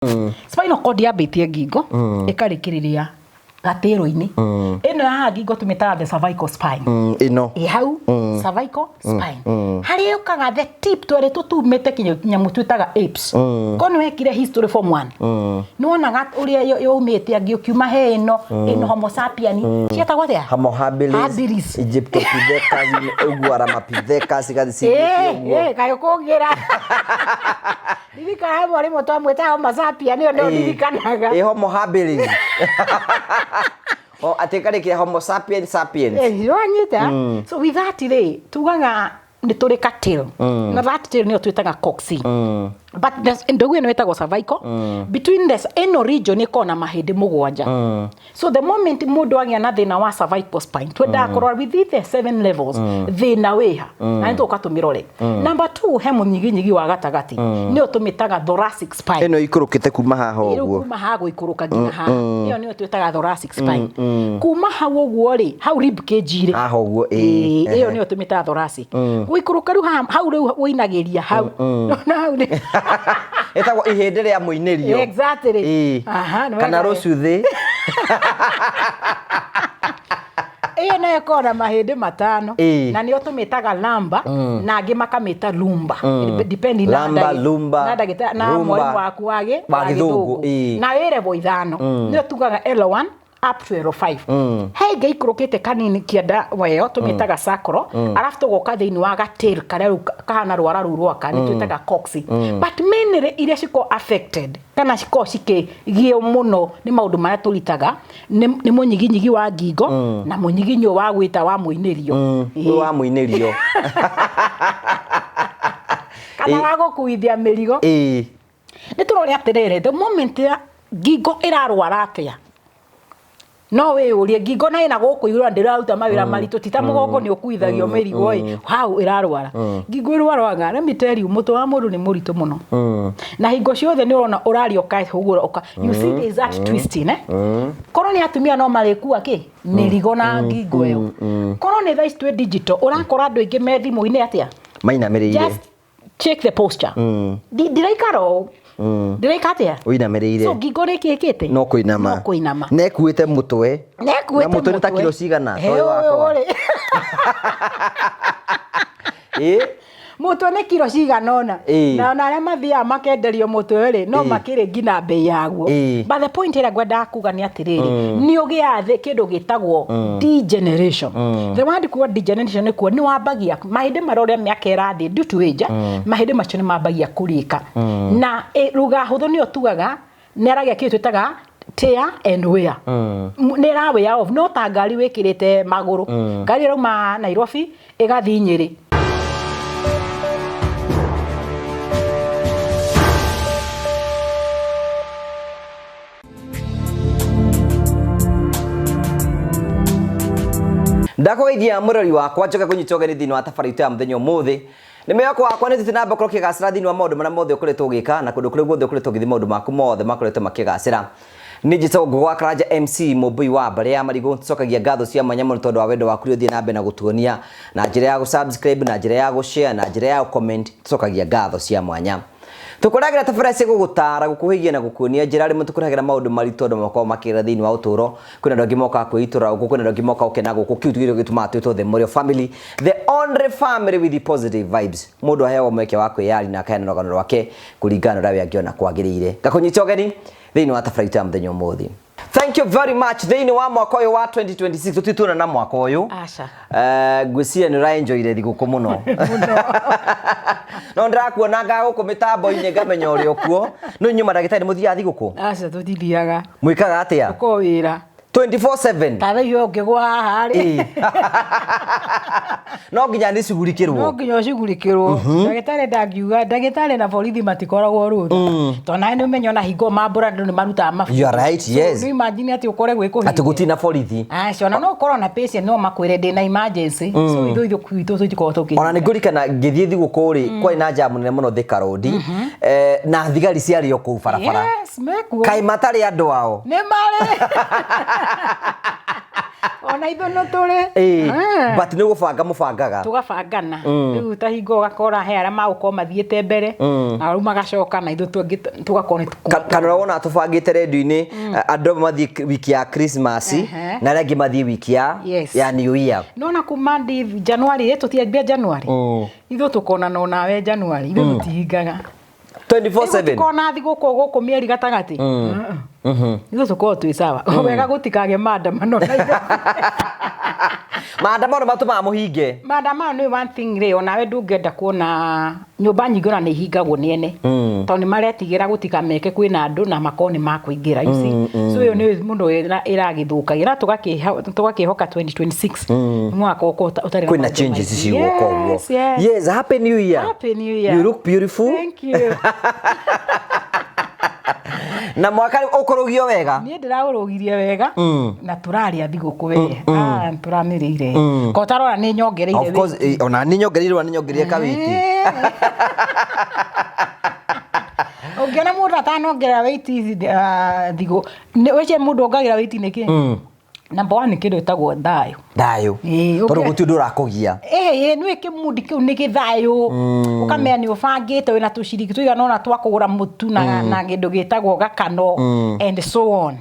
Spinal cord yambĩtie ngingo ĩkarĩkĩrĩria gatĩro-inĩ. Ĩno ya haha ngingo tũmĩtaga the cervical spine. Ĩno. Ĩ hau cervical spine harĩa yũkaga the tip twerĩ tũtumĩte kinya nyamũ twĩtaga apes. Ko nĩ wekire history form 1, nĩ wonaga ũrĩa yaumĩte angĩ ũkiuma he ĩno ĩno homo sapien cietagwo atĩa? Homo habilis, Habilis. Egyptopithecus, ũguo Ramapithecus igathiĩ cithiĩte ũguo. Ĩ kaĩ ũkũngĩra ririkana he mwarimũ twamwĩtaga homo sapien ĩyo nĩyo ndirikanaga. Ĩ Homo habilis. O atĩ karĩkia Homo sapiens sapiens. Wanyita. So with that rĩ, tugaga nĩ tũrĩ ka tail, na that tail nĩyo twĩtaga coccyx, but ndũgu ĩno ĩtagwo cervical. Between this ĩno region ĩkoragwo na mahĩndĩ 7. So the moment mũndũ agĩa na thĩna wa cervical spine, twendaga kũrora within the seven levels thĩna wĩha, na nĩ tũgũka tũmĩrore. Number two, he mũnyiginyigi wa gatagatĩ, nĩyo tũmĩtaga thoracic spine. Ĩno ikũrũkĩte kuma haha rĩu ũguo. Kuma haha gũikũrũka nginya haha, ĩyo nĩyo twĩtaga thoracic spine. Kuma hau ũguo rĩ, hau rib cage rĩ, Haha ũguo, ĩĩ. Ĩyo nĩyo tũmĩtaga thoracic. Gũikũrũka rĩu haha, hau rĩu wĩinagĩria hau na hau nĩ Ĩtagwo ihĩndĩ rĩa mũinĩrio. Exactly. Aha, nĩ Kana wega. rũcuthĩ. Ĩyo nayo ĩkoragwo na mahĩndĩ 5. Na nĩyo tũmĩtaga lumbar, na angĩ makamĩta lumba, depending na Lumbar, lumbar, na ndagĩtarĩ na rumba. mwarimũ waku wa gĩ Wa gĩthũngũ, ĩĩ. Na wĩ level 5, nĩyo tugaga L1 up to L5. He ĩngĩ ikũrũkĩte kanini kĩanda weyo tũmĩtaga sacral, arabu tũgoka thĩinĩ wa gatail karĩa rĩu kahana rwara rũu rwaka nĩ twĩtaga coccyx. But mainly iria cikoragwo affected kana cikoragwo cikĩgio mũno nĩ maũndũ marĩa tũritaga nĩ mũnyiginyigi wa ngingo na mũnyiginyi ũyũ wa gwĩta wa mũinĩrio. Ũyũ wa mũinĩrio. Kana wa gũkuithia mĩrigo. Nĩ tũrore atĩrĩrĩ, the moment ya ngingo ĩrarwara atĩa, no wĩyũrie ngingo na ĩna gũkũ igũrũ na ndĩraruta mawĩra maritũ, ti ta mũgongo nĩ ũkuithagio mĩrigo ĩ, hau ĩrarwara ngingo ĩrwarwaga. Let me tell you, mũtwe wa mũndũ nĩ mũritũ mũno, na hingo ciothe nĩ ũrona ũraria ũkahũgũra ũka, you see there is that twisting, eh? Korwo nĩ atumia no marĩkua kĩ mĩrigo na ngingo ĩyo, korwo nĩ thaa ici twĩ digital, ũrakora andũ aingĩ me thimũ-inĩ atĩa? Mainamĩrĩire. Just check the posture. Ndiraikara ũũ, ndiraika atĩa? Ũinamĩrĩire. So ngingo nĩ kĩkĩte? No kũinama. No kũinama. Na ĩkuĩte mũtwe. Nekuĩte. Na mũtwe nĩ ta kiro cigana? He, Ta ũyũ wakwa. ũyũ rĩ. Ĩ Mũtwe nĩ kiro cigana ũna. Na ona arĩa mathiaga makenderio mũtwe rĩ, no makĩrĩ nginya mbei yaguo. But the point ĩrĩa ngwendaga kuga nĩ atĩrĩrĩ, nĩ ũgĩaga kĩndũ gĩtagwo degeneration. The word kuga degeneration nĩ kuo nĩ wambagia mahĩndĩ marĩa ũrĩa mĩaka ĩrathiĩ, due to age, mahĩndĩ macio nĩ mambagia kũrĩka. Na ruga hũthũ nĩyo tugaga nĩ aragĩa kĩndũ twĩtaga tear and wear. Nĩ ĩra wear off, no ta ngari wĩkĩrĩte magũrũ. Ngari ĩrauma Nairobi ĩgathiĩ Nyĩrĩ. Ndakũgeithia mũrori wakwa, njoke kũnyita ũgeni thĩinĩ wa tabarĩra itũ ya mũthenya ũmũthĩ. Nĩ mwĩhoko wakwa nĩ tũthiĩ na mbere gũkorwo ũkĩgacĩra thĩinĩ wa maũndũ marĩa mothe ũkoretwo ũgĩka, na kũndũ kũrĩa guothe ũkoretwo ũgĩthiĩ maũndũ maku mothe makoretwo makĩgacĩra. Niĩ njĩtagwo Ngũgũ wa Karanja MC Mũmbũi wa mbarĩ ya Marigũ. Tũcokagia ngatho cia mwanya mũno tondũ wa wendo waku ũrĩa ũthiĩ na mbere na gũtuonia na njĩra ya gũ-subscribe, na njĩra ya gũ-share, na njĩra ya gũ-comment. Tũcokagia ngatho cia mwanya. Tũkũrehagĩra tabarĩra cia gũgũtara, gũkũhĩgia na gũkuonia njĩra. Rĩmwe tũkũrehagĩra maũndũ maritũ andũ makoragwo makĩgerera thĩinĩ wa ũtũũro. Kwĩna andũ angĩ mokaga kwĩitũrũra gũkũ, kwĩna andũ angĩ mokaga gũkena gũkũ. Kĩu nĩkĩo gĩtũmaga twĩtwo The Mũrĩo Family, the only family with the positive vibes. Mũndũ aheagwo mweke wa kwĩyaria na akaheana rũgano rwake kũringana na ũrĩa we angĩona kwagĩrĩire. Ngakũnyita ũgeni thĩinĩ wa tabarĩra itũ ya mũthenya ũmũthĩ. Thank you very much. Thĩinĩ wa mwaka ũyũ wa 2026, tũtirĩ tuona na mwaka ũyũ. Aca. Ngwĩciria nĩ ũraenjoyire thigũkũ mũno. No ndĩrakuona gũkũ mĩtambo-inĩ ngamenya ũrĩ o kuo. No inyuĩ mandagĩtarĩ nĩ mũthiaga thigũkũ? Aca, tũtithiaga. Mwĩkaga atĩa? Tũkoragwo wĩra. 24/7. Ta thaa icio ũngĩgwa haha rĩ, No nginya nĩcugurikĩrwo. No nginya ũcugurikĩrwo. Ndagĩtarĩ ndangiuga, ndagĩtarĩ na borithi matikoragwo rũtha, tondũ nawe nĩ ũmenya ona hingo mambũra andũ nĩ marutaga mabuku. You are right, yes. So, nĩ imagine atĩ ũkore gwĩ kũhinge. Atĩ gũtirĩ na borithi. Aca, ona no ũkorwo na patient no makwĩre ndĩna emergency. So ithuĩ gwitũ tũtikoragwo tũkĩ Ona nĩ ngũririkana ngĩthiĩ thigũkũ rĩ, kwarĩ na jam nene mũno Thika Road, na thigari ciarĩ o kũu barabara. Yes, mekuo. Kaĩ matarĩ andũ ao? Nĩ marĩ. Ona ithuĩ no tũrĩ. Ĩĩ, but nĩ gũbanga mũbangaga. Tũgabangana rĩu ta hingo ũgakora he arĩa magũkorwo mathiĩte mbere na rĩu magacoka na ithuĩ tũngĩ tũgakorwo nĩ Kana ũrĩa wona tũbangĩte redio-inĩ, andũ amwe mathiĩ wiki ya Christmas na arĩa angĩ mathiĩ wiki ya ya New Year. Nona kuma ndi January ĩ tũtiambia January, ithuĩ tũkonana onawe January, ithuĩ tũtihingaga. 24/7. Tũkona thigũkũ gũkũ mĩeri gatagatĩ, ithuĩ tũkorwo twĩ sawa wega, gũtikagĩe maandamano na ithuĩ. Maandamano matũmaga mũhinge. Maandamano nĩ one thing rĩ, onawe ndũngĩenda kuona nyũmba nyingĩ ona nĩ ihingagwo nĩ ene, tondũ nĩ maretigĩra gũtikameke kwĩna andũ na makorwo nĩ makũingĩra, you see. So ĩyo nĩ mũno ĩragĩthũkagia na tũgakĩhoka 2026 nĩ mwaka ũkorwo ũtarĩ na Kwĩna maũndũ changes maingĩ. cigũka ũguo. Yes. Yes, happy New Year. Happy New Year. You look beautiful. Thank you. Na mwaka ũkũrũgio wega. Niĩ ndĩraũrũgirie wega na tũrarĩa thigũkũ we. Ah, tũramĩrĩire ko tarora nĩ nyongereire. Of course, ona nĩ nyongereirwo, nĩ nyongereire kawĩti. Ũngĩona mũndũ atanongerera weight thigũ wĩcie mũndũ ongagĩra weight nĩkĩ? Number one nĩ kĩndũ gĩtagwo thayũ. Thayũ. Ĩĩ, Tondũ gũtirĩ ũndũ ũrakũgia. Ĩĩ, nĩ kĩmundi kĩu nĩ gĩthayũ, ũkamenya nĩ ũbangĩte wĩna tũciringi tũigana ũna twa kũgũra mũtu na kĩndũ gĩtagwo gakano and so on.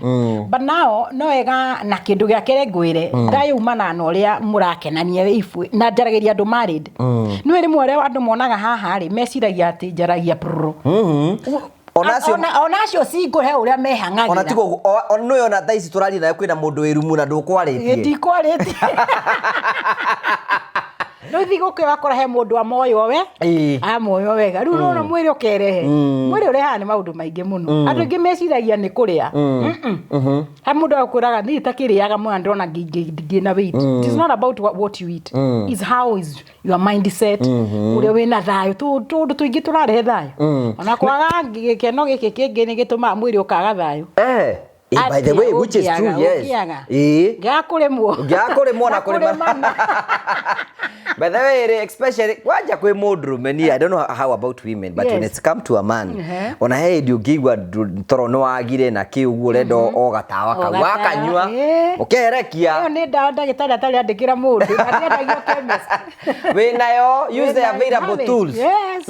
But now no wega na kĩndũ gĩa kerĩ ngwĩre, thayũ umanaga na ũrĩa mũrakenania wĩ ibu na njaragĩria andũ married. Nĩ rĩmwe ũrĩa andũ monaga haha rĩ, meciragia atĩ njaragia prrr. Ona acio- Ona acio single he ũrĩa mehang'agĩra. Ona tigo nĩ ona thaa ici tũraria nawe kwĩna mũndũ wĩ rumu na ndũkwarĩtie. Ndikwarĩtie. Rĩu thigũkũ ĩyo wakora he mũndũ amoywo we amoywo wega, rĩu nona mwĩrĩ ũkerehe. Mwĩrĩ ũrehaga nĩ maũndũ maingĩ mũno. Andũ aingĩ meciragia nĩ kũrĩa. He mũndũ akwĩraga niĩ itakĩrĩaga mũno ndĩrona ngĩna weight. It is not about what you eat, is how is your mindset, ũrĩa wĩna thayũ. Tũndũ tũingĩ tũrarehe thayũ, ona kwaga gĩkeno gĩkĩ kĩngĩ nĩ gĩtũmaga mwĩrĩ ũkaga thayũ. By the way, which is true, yes. Ĩĩ. Ngĩaga kũrĩmwo. Ngĩaga kũrĩmwo na kũrĩma. Kũrĩmana. By the way, rĩ, especially kwanja kwĩ mũndũrũme, niĩ I don't know how about women, but when it's come to a man, ona he hĩndĩ ũngĩigua toro nĩ wagire na kĩ ũguo, ũrenda o gatawa O kau gatawa, wakanyua ũkerekia. Ĩyo nĩ ndawa ndagĩtarĩ atarĩ andĩkĩra mũndũ na ndĩendagio chemist. Wĩnayo, use the Wĩnayo, available have it. tools. Yes.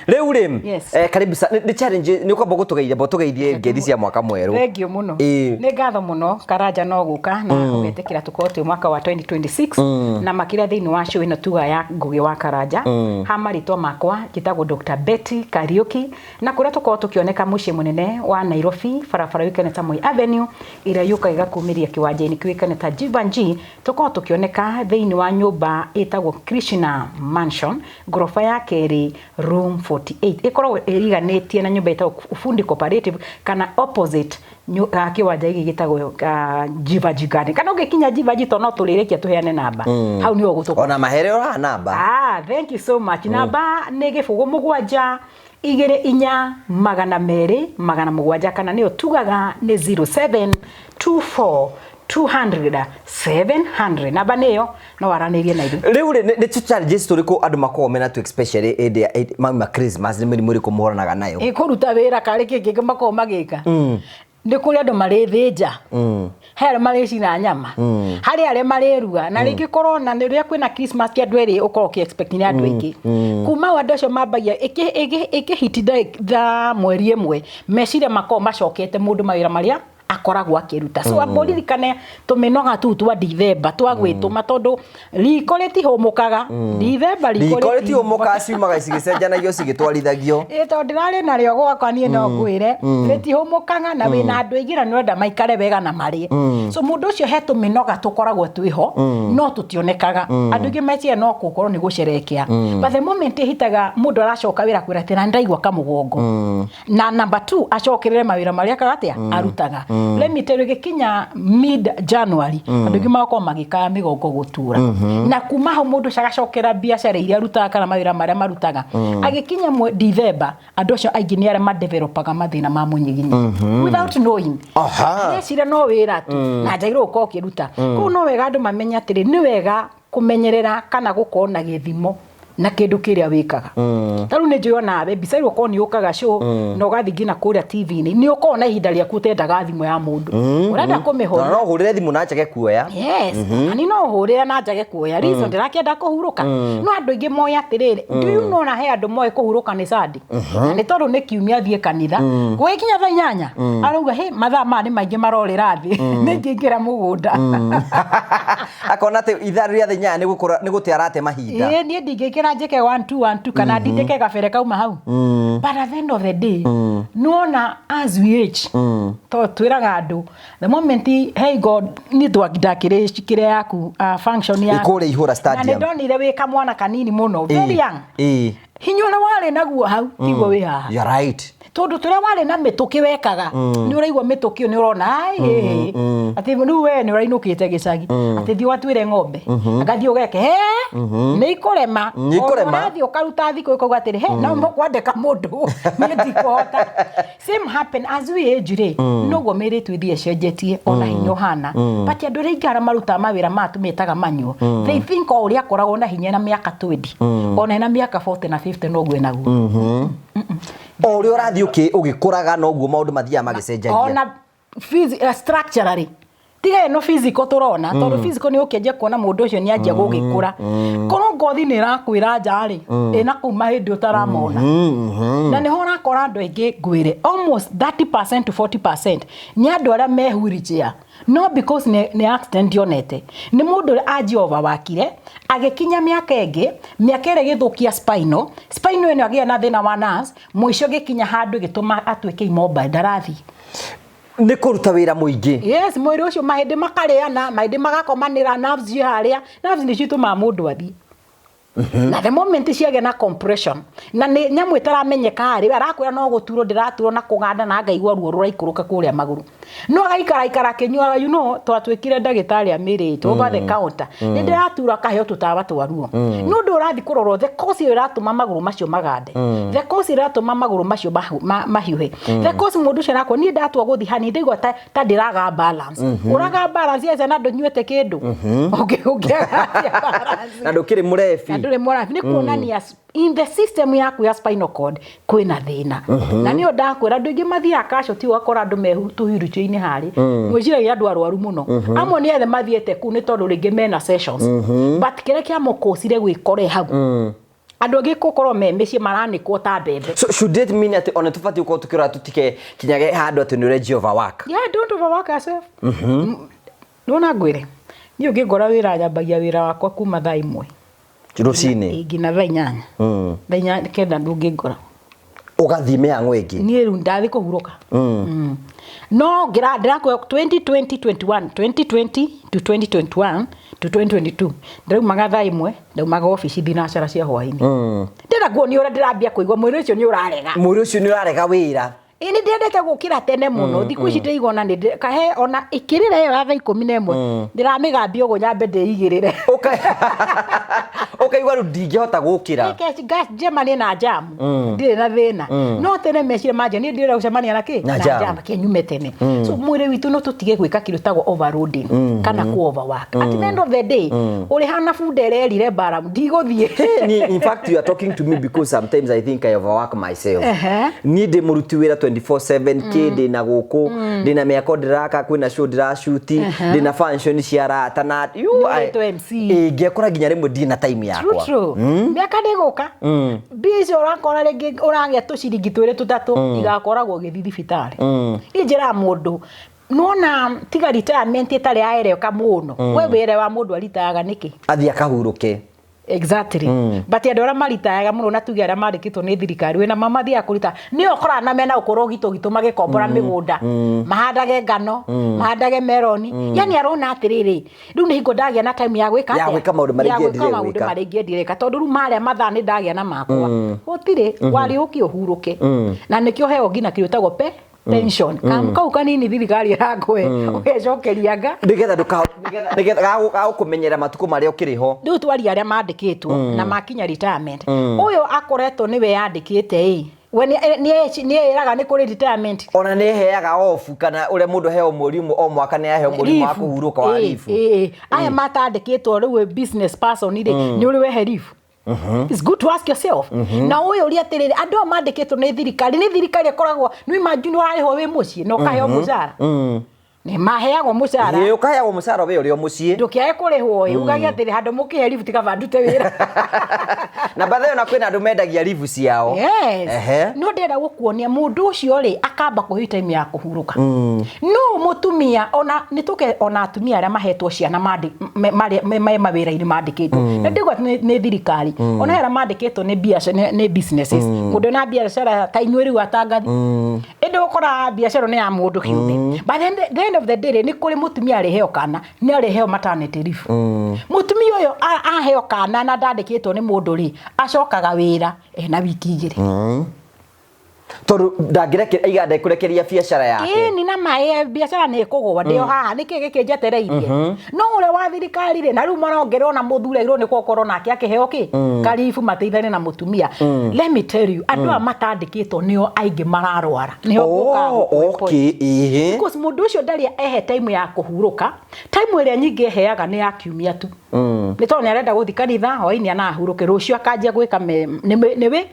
Rĩu rĩ, karibu nĩ challenge nĩ ũkwamba gũtũgeithia, mba ũtũgeithie ngeithi cia mwaka mwerũ. Thank you mũno. Nĩ ngatho mũno Karanja no gũka na ũgetĩkĩra tũkorwo twĩ mwaka wa 2026 na makĩria thĩinĩ wa show ĩno tuga ya Ngũgĩ wa Karanja. Ha marĩtwa makwa njĩtagwo Dr. Betty Kariuki, na kũrĩa tũkorwo tũkĩoneka mũciĩ mũnene wa Nairobi, barabara yũĩkaine ta Moi Avenue ĩrĩa yũkaga ĩgakumĩria kĩwanja-inĩ kĩũĩkaine ta Jeevanjee. Tũkorwo tũkĩoneka thĩinĩ wa nyũmba ĩtagwo Krishna Mansion, ngoroba ya kerĩ, room 48, ĩkoragwo ĩriganĩtie na nyũmba ĩtagwo Ufundi Cooperative kana opposite kĩwanja gĩkĩ gĩtagwo Jeevanjee Garden. Kana ũngĩkinya Jeevanjee to no tũrĩrĩkia tũheane namba hau nĩho ũgũtũkora. Ona mahere ũraha namba. Ah, thank you so much. Namba nĩ 0 7 2 4 200 700, kana nĩyo tugaga nĩ 0724 200 700. Namba nĩyo no waranĩrie na ithuĩ. Rĩu rĩ, nĩ challenges tũrĩkũ andũ makoragwo mena tu, especially hĩndĩ ya mauma Christmas? Nĩ mĩrimũ ĩrĩkũ mũhũranaga nayo? Ĩ kũruta wĩra karĩ kĩngĩ kĩngĩ makoragwo magĩka nĩ kũrĩ andũ marĩthĩnja, he arĩa marĩcina nyama, harĩ arĩa marĩruga, na rĩngĩ korwo na nĩ rĩrĩa kwĩna Christmas ti andũ erĩ ũkorwo ũkĩ expect nĩ andũ aingĩ. Kuma hau andũ acio mambagia ĩkĩhiti tha mweri ĩmwe, meciria makoragwo macokete mũndũ mawĩra marĩa akoragwo akĩruta. So amba ũririkane tũmĩnoga tũu twa Dithemba twa gwĩtũma, tondũ riko rĩtihũmũkaga Dithemba. Riko rĩtihũmũkaga, ciumaga cigĩcenjanagio cigĩtwarithagio. Ĩ tondũ ndĩrarĩ narĩo gwakwa niĩ no ngwĩre rĩtihũmũkaga, na wĩna andũ aingĩ na nĩũrenda maikare wega na marĩe. So mũndũ ũcio he tũmĩnoga tũkoragwo twĩho no tũtionekaga. Andũ aingĩ meciria no gũkorwo nĩ gũcerekea, but the moment ĩhitaga mũndũ aracoka wĩra kwĩra atĩ na nĩndaigua kamũgongo, na number two acokerere mawĩra marĩa akaga atĩa arutaga. Let me tell you, gĩkinya mid January andũ aingĩ magakorwo magĩkaya mĩgongo gũtura, na kuma hau mũndũ ũcio agacokera biacara iria arutaga kana mawĩra marĩa marutaga. Agĩkinya Dithemba andũ acio aingĩ nĩ arĩa madevelopaga mathĩna ma mũnyiginyi without knowing. Areciria no wĩra tu na njagĩrĩirwo gũkorwo ũkĩruta kũu. No wega andũ mamenye atĩrĩ, nĩ wega kũmenyerera kana gũkorwo na gĩthimo Na kĩndũ kĩrĩa wĩkaga ta rĩu nĩ njũĩ onawe mbica ĩyo ũkorwo nĩ ũkaga show na ũgathiĩ nginya kũrĩa TV-inĩ, nĩ ũkoragwo na ihinda rĩaku ũtendaga thimũ ya mũndũ, ũrenda Na kũmĩhoria. No hũrĩre thimũ na njage kuoya. Yes, na ni no hũrĩre na njage kuoya, reason ndĩrakĩenda kũhurũka. No andũ aingĩ moĩ atĩrĩrĩ, do you know na he andũ moĩ kũhurũka nĩ Sunday, na nĩ tondũ nĩ kiumia athiĩ kanitha gũgĩkinya thaa 8, arauga, "Hĩ, mathaa maya nĩ maingĩ marorĩra thĩ, nĩ ingĩingĩra mũgũnda." Akona atĩ ithaa rĩrĩa 8:00 nĩ gũkũra nĩ gũte arate mahinda. Ĩĩ, niĩ ndingĩkĩra njĩke one two one two kana ndindĩke gabere kauma hau. But at the end of the day, nĩwona as we age, to twĩraga andũ the moment, hey God, niĩ ndakĩrĩ kĩrĩa yaku function yaku Ĩkũrĩa Ihũra na nĩ Stadium. ndonire wĩ kamwana kanini mũno, very young, hinya ũrĩa warĩ naguo hau tiguo wĩ haha. You're right. Tondũ tũrĩa warĩ na mĩtũkĩ wekaga, nĩ ũraigua mĩtũkĩ ĩyo, nĩ ũrona ai ĩ, atĩ rĩu we nĩ ũrainũkĩte gĩcagi, atĩ thiĩ ũgatuĩre ng'ombe, agathiĩ ũgeke he nĩ ikũrema. Nĩ ikũrema. Ona ũrathiĩ ũkaruta thikũ ĩkauga atĩrĩ, "He, no mũkwandĩka mũndũ, niĩ ndikũhota." Same happen as we age rĩ, noguo mĩĩrĩ ĩtu ĩthiĩ ĩcenjetie, ona hinya ũhana. But andũ arĩa aingĩ arĩa marutaga mawĩra maya tũmetaga manual, they think o ũrĩa akoragwo na hinya na mĩaka 20, ona ena mĩaka 40 na 50, noguo enaguo. O ũrĩa ũrathiĩ ũgĩkũraga, noguo maũndũ mathiaga magĩcenjagia. Ona structurally, tiga ĩno physical tũrona, tondũ physical nĩ ũkĩanjia kuona mũndũ ũcio nĩ anjia gũgĩkũra, korwo ngothi nĩ ĩrakwĩra nja rĩ, ĩna kũu mahĩndĩ ũtaramona. Na nĩho ũrakora andũ aingĩ, ngwĩre, almost 30% to 40% nĩ andũ arĩa me wheelchair, no because nĩ accident yonete, nĩ mũndũ ũrĩa anjia overworkire agĩkinya mĩaka ĩngĩ, mĩaka ĩrĩa ĩgĩthũkia spinal. Spinal ĩno agĩa na thĩna wa nerves, mũico gĩkinya handũ gĩtũma atuĩke immobile, ndarathiĩ. Nĩ kũruta wĩra mũingĩ. Yes, mwĩrĩ ũcio mahĩndĩ makarĩana, mahĩndĩ magakomanĩra, nerves ciĩ harĩa. Nerves nĩcio itũmaga mũndũ athiĩ, na the moment ciagĩa na compression na nĩ nyamũ ĩtaramenyeka rĩ, arakwĩra, "No gũturwo ndĩraturwo na kũganda na ngaigua ruo rũraikũrũka kũrĩa magũrũ." No agaikara ikara akĩnyuaga, twatuĩkire ndagĩtarĩ a mĩrĩ ĩtũ over the counter, nĩ ndĩratura, akaheo tũtawa twa ruo. Nĩ ũndũ ũrathiĩ kũrorwo the cause ĩyo ĩratũma magũrũ macio magande, the cause ĩratũma magũrũ macio mahiũhe, the cause mũndũ ũcio arakwo, "Niĩ ndatua gũthiĩ hani ndaigua ta ndĩraga balance." Ũraga balance yes, na ndũnyuĩte kĩndũ, ũngĩaga balance? Na ndũkĩrĩ mũrebi. Na ndũrĩ mũrabi, nĩ kuonania in the system yaku ya spinal cord kwĩna thĩna. Na nĩyo ndakwĩra, andũ aingĩ mathiaga casualty, ũgakora andũ me tũhirucio-inĩ harĩ, mwĩciragia andũ arwaru mũno. Amwe nĩ ethe mathiĩte kũu nĩ tondũ rĩngĩ mena sessions, but kĩrĩa kĩamũkũcire gwĩkore hau, andũ angĩ gũkorwo me mĩciĩ maranĩkwo ta mbembe. So should it mean atĩ ona tũbatiĩ gũkorwo tũkĩrora tũtike kinyage handũ atĩ nĩ ũrenjia overwork? Yeah, don't overwork yourself. Nĩwona ngwĩre, niĩ ũngĩngora wĩra, nyambagia wĩra wakwa kuma thaa 1 rũcinĩ nginya thaa 8, thaa 8 9 ndũngĩngora. Ũgathiĩ mĩhang'o ĩngĩ. Niĩ rĩu ndathiĩ kũhurũka. No ndĩrakwĩra 2020 21, 2020 to 2021 to 2022, ndĩraumaga thaa 1, ndaumaga obici thinacara cia hwaĩ-inĩ. Ndĩrenda kuonia ũrĩa ndĩrambia kũigua mwĩrĩ ũcio nĩ ũrarega. Mwĩrĩ ũcio nĩ ũrarega wĩra. Ĩ, nĩ ndendete gũkĩra tene mũno. Thikũ ici ndĩraigua ona nĩ kahe ona ĩkĩrĩra ĩyo ya thaa 11, ndĩramĩgambia ũguo nyambe ndĩigĩrĩre. Ũkaigua rĩu ndingĩhota gũkĩra. Njemanie na jamu ndirĩ na thĩna, no tene meciria manja niĩ ndĩrenda gũcemania na kĩ? Na jam. Kĩ nyume tene. So mwĩrĩ witũ no tũtige gwĩka kĩndũ tagwo overloading kana ku overwork. At the end of the day, ũrĩ hana bunda ĩrerire Balaam, "Ndigũthiĩ." In fact, you are talking to me because sometimes I think I overwork myself. Niĩ ndĩ mũruti wĩra 24/7, kĩ ndĩ na gũkũ, ndĩ na mĩako ndĩraka, kwĩna show ndĩracuti, ndĩ na function cia arata na you Nĩ ũrĩtwo MC. Ĩ, ngekora nginya rĩmwe ndirĩ na time True, yakwa. true. Mĩaka ndĩgũka, mbia icio ũrakora rĩngĩ ũragĩa tũciringi twĩrĩ tũtatũ, igakoragwo ũgĩthiĩ thibitarĩ. Niĩ njĩraga mũndũ, nona tiga retirement ĩtarĩ yaereka mũno, we wĩra wa mũndũ aritayaga nĩkĩ? Athiĩ akahurũke. Exactly. But andũ arĩa maritayaga mũno, na tuge arĩa mandĩkĩtwo nĩ thirikari, wĩna mamathiaga kũrita, nĩo ũkoraga na mena ũkũrũ gitũ magĩkombora mĩgũnda mahandage ngano, mahandage meroni. Yani arona atĩrĩrĩ, rĩu nĩ hingo ndagĩa na time ya gwĩka Ya atĩa? gwĩka maũndũ marĩa Ya gwĩka ingĩendire maũndũ gwĩka. marĩa ingĩendire gwĩka, tondũ rĩu marĩa mathaa nĩ ndagĩa na makwa gũtirĩ warĩ ũke ũhurũke. Na nĩkĩo heo nginya kĩndũ gĩtagwo pension kau kanini thirikari ĩrakũhe, ũgecokeria nga. Nĩgetha ndũka nĩgetha gagũkũmenyerera matukũ marĩa ũkĩrĩ ho. Rĩu twaria arĩa mandĩkĩtwo na makinya retirement, ũyũ akoretwo nĩwe yandĩkĩte ĩ, we nĩ ĩraga nĩ kũrĩ retirement. Ona nĩ ĩheaga off, kana ũrĩa mũndũ aheo mweri ũmwe o mwaka, nĩ aheo mweri ũmwe wa Leave. kũhurũka wa Ĩ, leave. ĩ, ĩ. Aya matandĩkĩtwo rĩu, business person rĩ, nĩ ũrĩ wehe leave? It's good to ask yourself. Na ũyũ ũria atĩrĩrĩ, andũ aya mandĩkĩtwo nĩ thirikari, nĩ thirikari ĩkoragwo nĩ imagine ũrarĩhwo wĩ mũciĩ na ũkaheo mũcara, nĩ maheagwo mũcara. Ĩĩ, ũkaheagwo mũcara wĩ ũrĩ o mũciĩ. Ndũkĩage kũrĩhwo ĩ, ugage atĩrĩ, handũ mũkĩhe leave tikaba ndute wĩra. Na bathe ona kwĩna andũ mendagia leave ciao. Yes. No ndĩrenda gũkuonia mũndũ ũcio rĩ, akamba kũheo time ya kũhurũka. No mũtumia ona nĩ tũke ona atumia arĩa mahetwo ciana me mawĩra-inĩ mandĩkĩtwo, na ndĩgwa nĩ thirikari, ona arĩa mandĩkĩtwo nĩ biacara, nĩ businesses, mũndũ na biacara ta inyuĩ rĩu atangathi, ĩndĩ ũkora biacara nĩ ya mũndũ kĩũmbe, but then the end of the day rĩ, nĩ kũrĩ mũtumia arĩheo kana nĩ arĩheo maternity leave. Mũtumia ũyũ aheo kana na ndandĩkĩtwo nĩ mũndũ rĩ, acokaga wĩra ena wiki 2. Tondũ ndangĩreke aiga ndekũrekeria biacara yake. Ĩni na maĩ biacara nĩ ĩkũgũa, ndĩo haha nĩkĩ gĩkĩ njetereirie. No ũrĩa wa thirikari rĩ, na rĩu marongererwo na mũthuri agĩrĩirwo nĩ gũkorwo nake akĩheo kĩ karibu mateithanie na mũtumia. Let me tell you, andũ aya matandĩkĩtwo nĩo aingĩ mararwara, nĩho ngũkaga gũkũhe point. Because mũndũ ũcio ndarĩ ehe time ya kũhurũka. Time ĩrĩa nyingĩ eheaga nĩ ya kiumia tu, nĩ tondũ nĩ arenda gũthiĩ kanitha hwaĩ-inĩ anahurũke, rũciũ akanjia gwĩka nĩ wĩ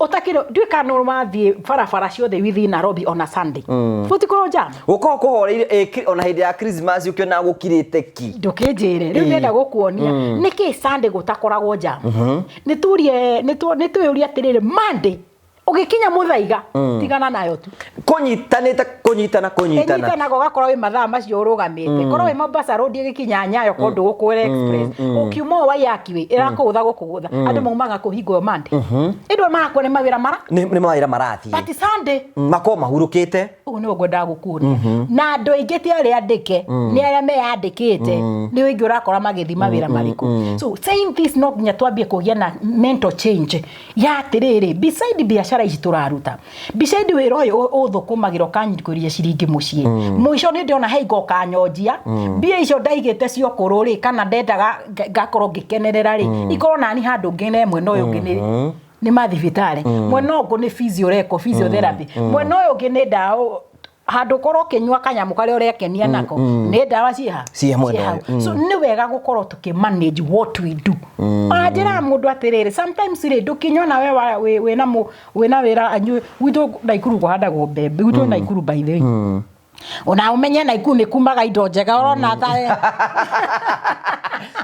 ũtakĩrĩ. Ndiũĩ kana nĩ wathiĩ barabara ciothe within Nairobi ona Sunday, gũtikorwo jam. Gũkorwo kũhoreire ona hĩndĩ ya Christmas ũkĩona gũkirĩte ki. Ndũkĩnjĩre rĩu, ndĩrenda gũkuonia nĩkĩ Sunday gũtakoragwo jam. Nĩ turie, nĩ twĩyũrie atĩrĩrĩ, Monday ũgĩkinya mũthaiga, tigana nayo tu. Kũnyitanĩte, kũnyitana, kũnyitana. Ĩnyitanaga, ũgakorwo wĩ mathaa macio ũrũgamĩte, korwo wĩ Mombasa Road ĩgĩkinya Nyayo kũndũ gũkũ Express, ũkiuma o Waiyaki Way ĩrakũgũtha gũkũgũtha. Andũ maumaga kũhingwo Monday, ĩndũ marakwo nĩ mawĩra mara Nĩ mawĩra marathiĩ. But Sunday Makorwo mahurũkĩte. Ũguo nĩguo ngwendaga gũkuonia, na andũ aingĩ ti arĩa andĩke, nĩ arĩa meyandĩkĩte, nĩ ũingĩ ũrakora magĩthiĩ mawĩra marĩkũ. So saying this, no nginya twambie kũgĩa na mental change ya atĩrĩrĩ, beside biacara ici tũraruta, beside wĩra ũyũ ũthũkũmagĩra ũkanyikũria ciringi mũciĩ, mũico nĩ ndĩrona hei ngokanyonjia mbia icio ndaigĩte cia ũkũrũ rĩ, kana ndendaga ngakorwo ngĩkenerera rĩ, ikorwo nani handũ ngene mwena ũyũ ũngĩ nĩ mathibitarĩ, mwena ũngĩ nĩ physio ũrekwo physiotherapy, mwena ũyũ ũngĩ nĩ ndawa, handũ ũkorwo ũkĩnyua kanyamũ karĩa ũrekenia nako nĩ ndawa ciĩha. Ciĩ mwena Ciĩ hau. ũyũ. So nĩ wega gũkorwo tũkĩ manage what we do. Ona njĩraga mũndũ atĩrĩrĩ, sometimes rĩ, ndũkĩnyona we wĩna wĩna wĩra anyue gwitũ Naikuru kũhandagwo mbembe gwitũ Naikuru, by the way, ona ũmenye Naikuru nĩ kumaga indo njega, ũrona ta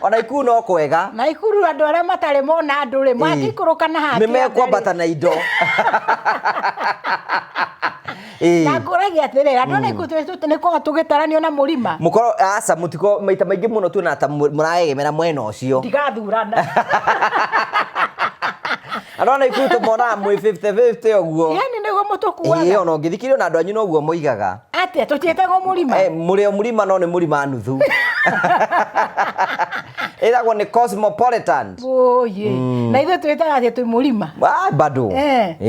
Ona ikuu no kwega. Naikuru andũ arĩa matarĩ mona andũ rĩ, mangĩikũrũka na haha Nĩ mekwambata na indo. Na ngũragia atĩrĩrĩ, andũ a Naikuru nĩ kwaga tũgĩtaranio na mũrima. Mũkorwo aca mũtiko maita maingĩ mũno tuona ta mũraegemera mwena ũcio. Ndigathurana. Andũ a Naikuru tũmonaga mwĩ 50-50 ũguo. Yani nĩguo mũtũkuaga. Ona ũngĩthikĩrĩria ona andũ anyu noguo moigaga. Atĩa tũtiĩtagwo mũrima? Eh, mũrĩ o mũrima, no nĩ mũrima nuthu, ĩtagwo nĩ cosmopolitan. Oye, na ithuĩ twĩtaga atĩ twĩ mũrima? Ah, bado.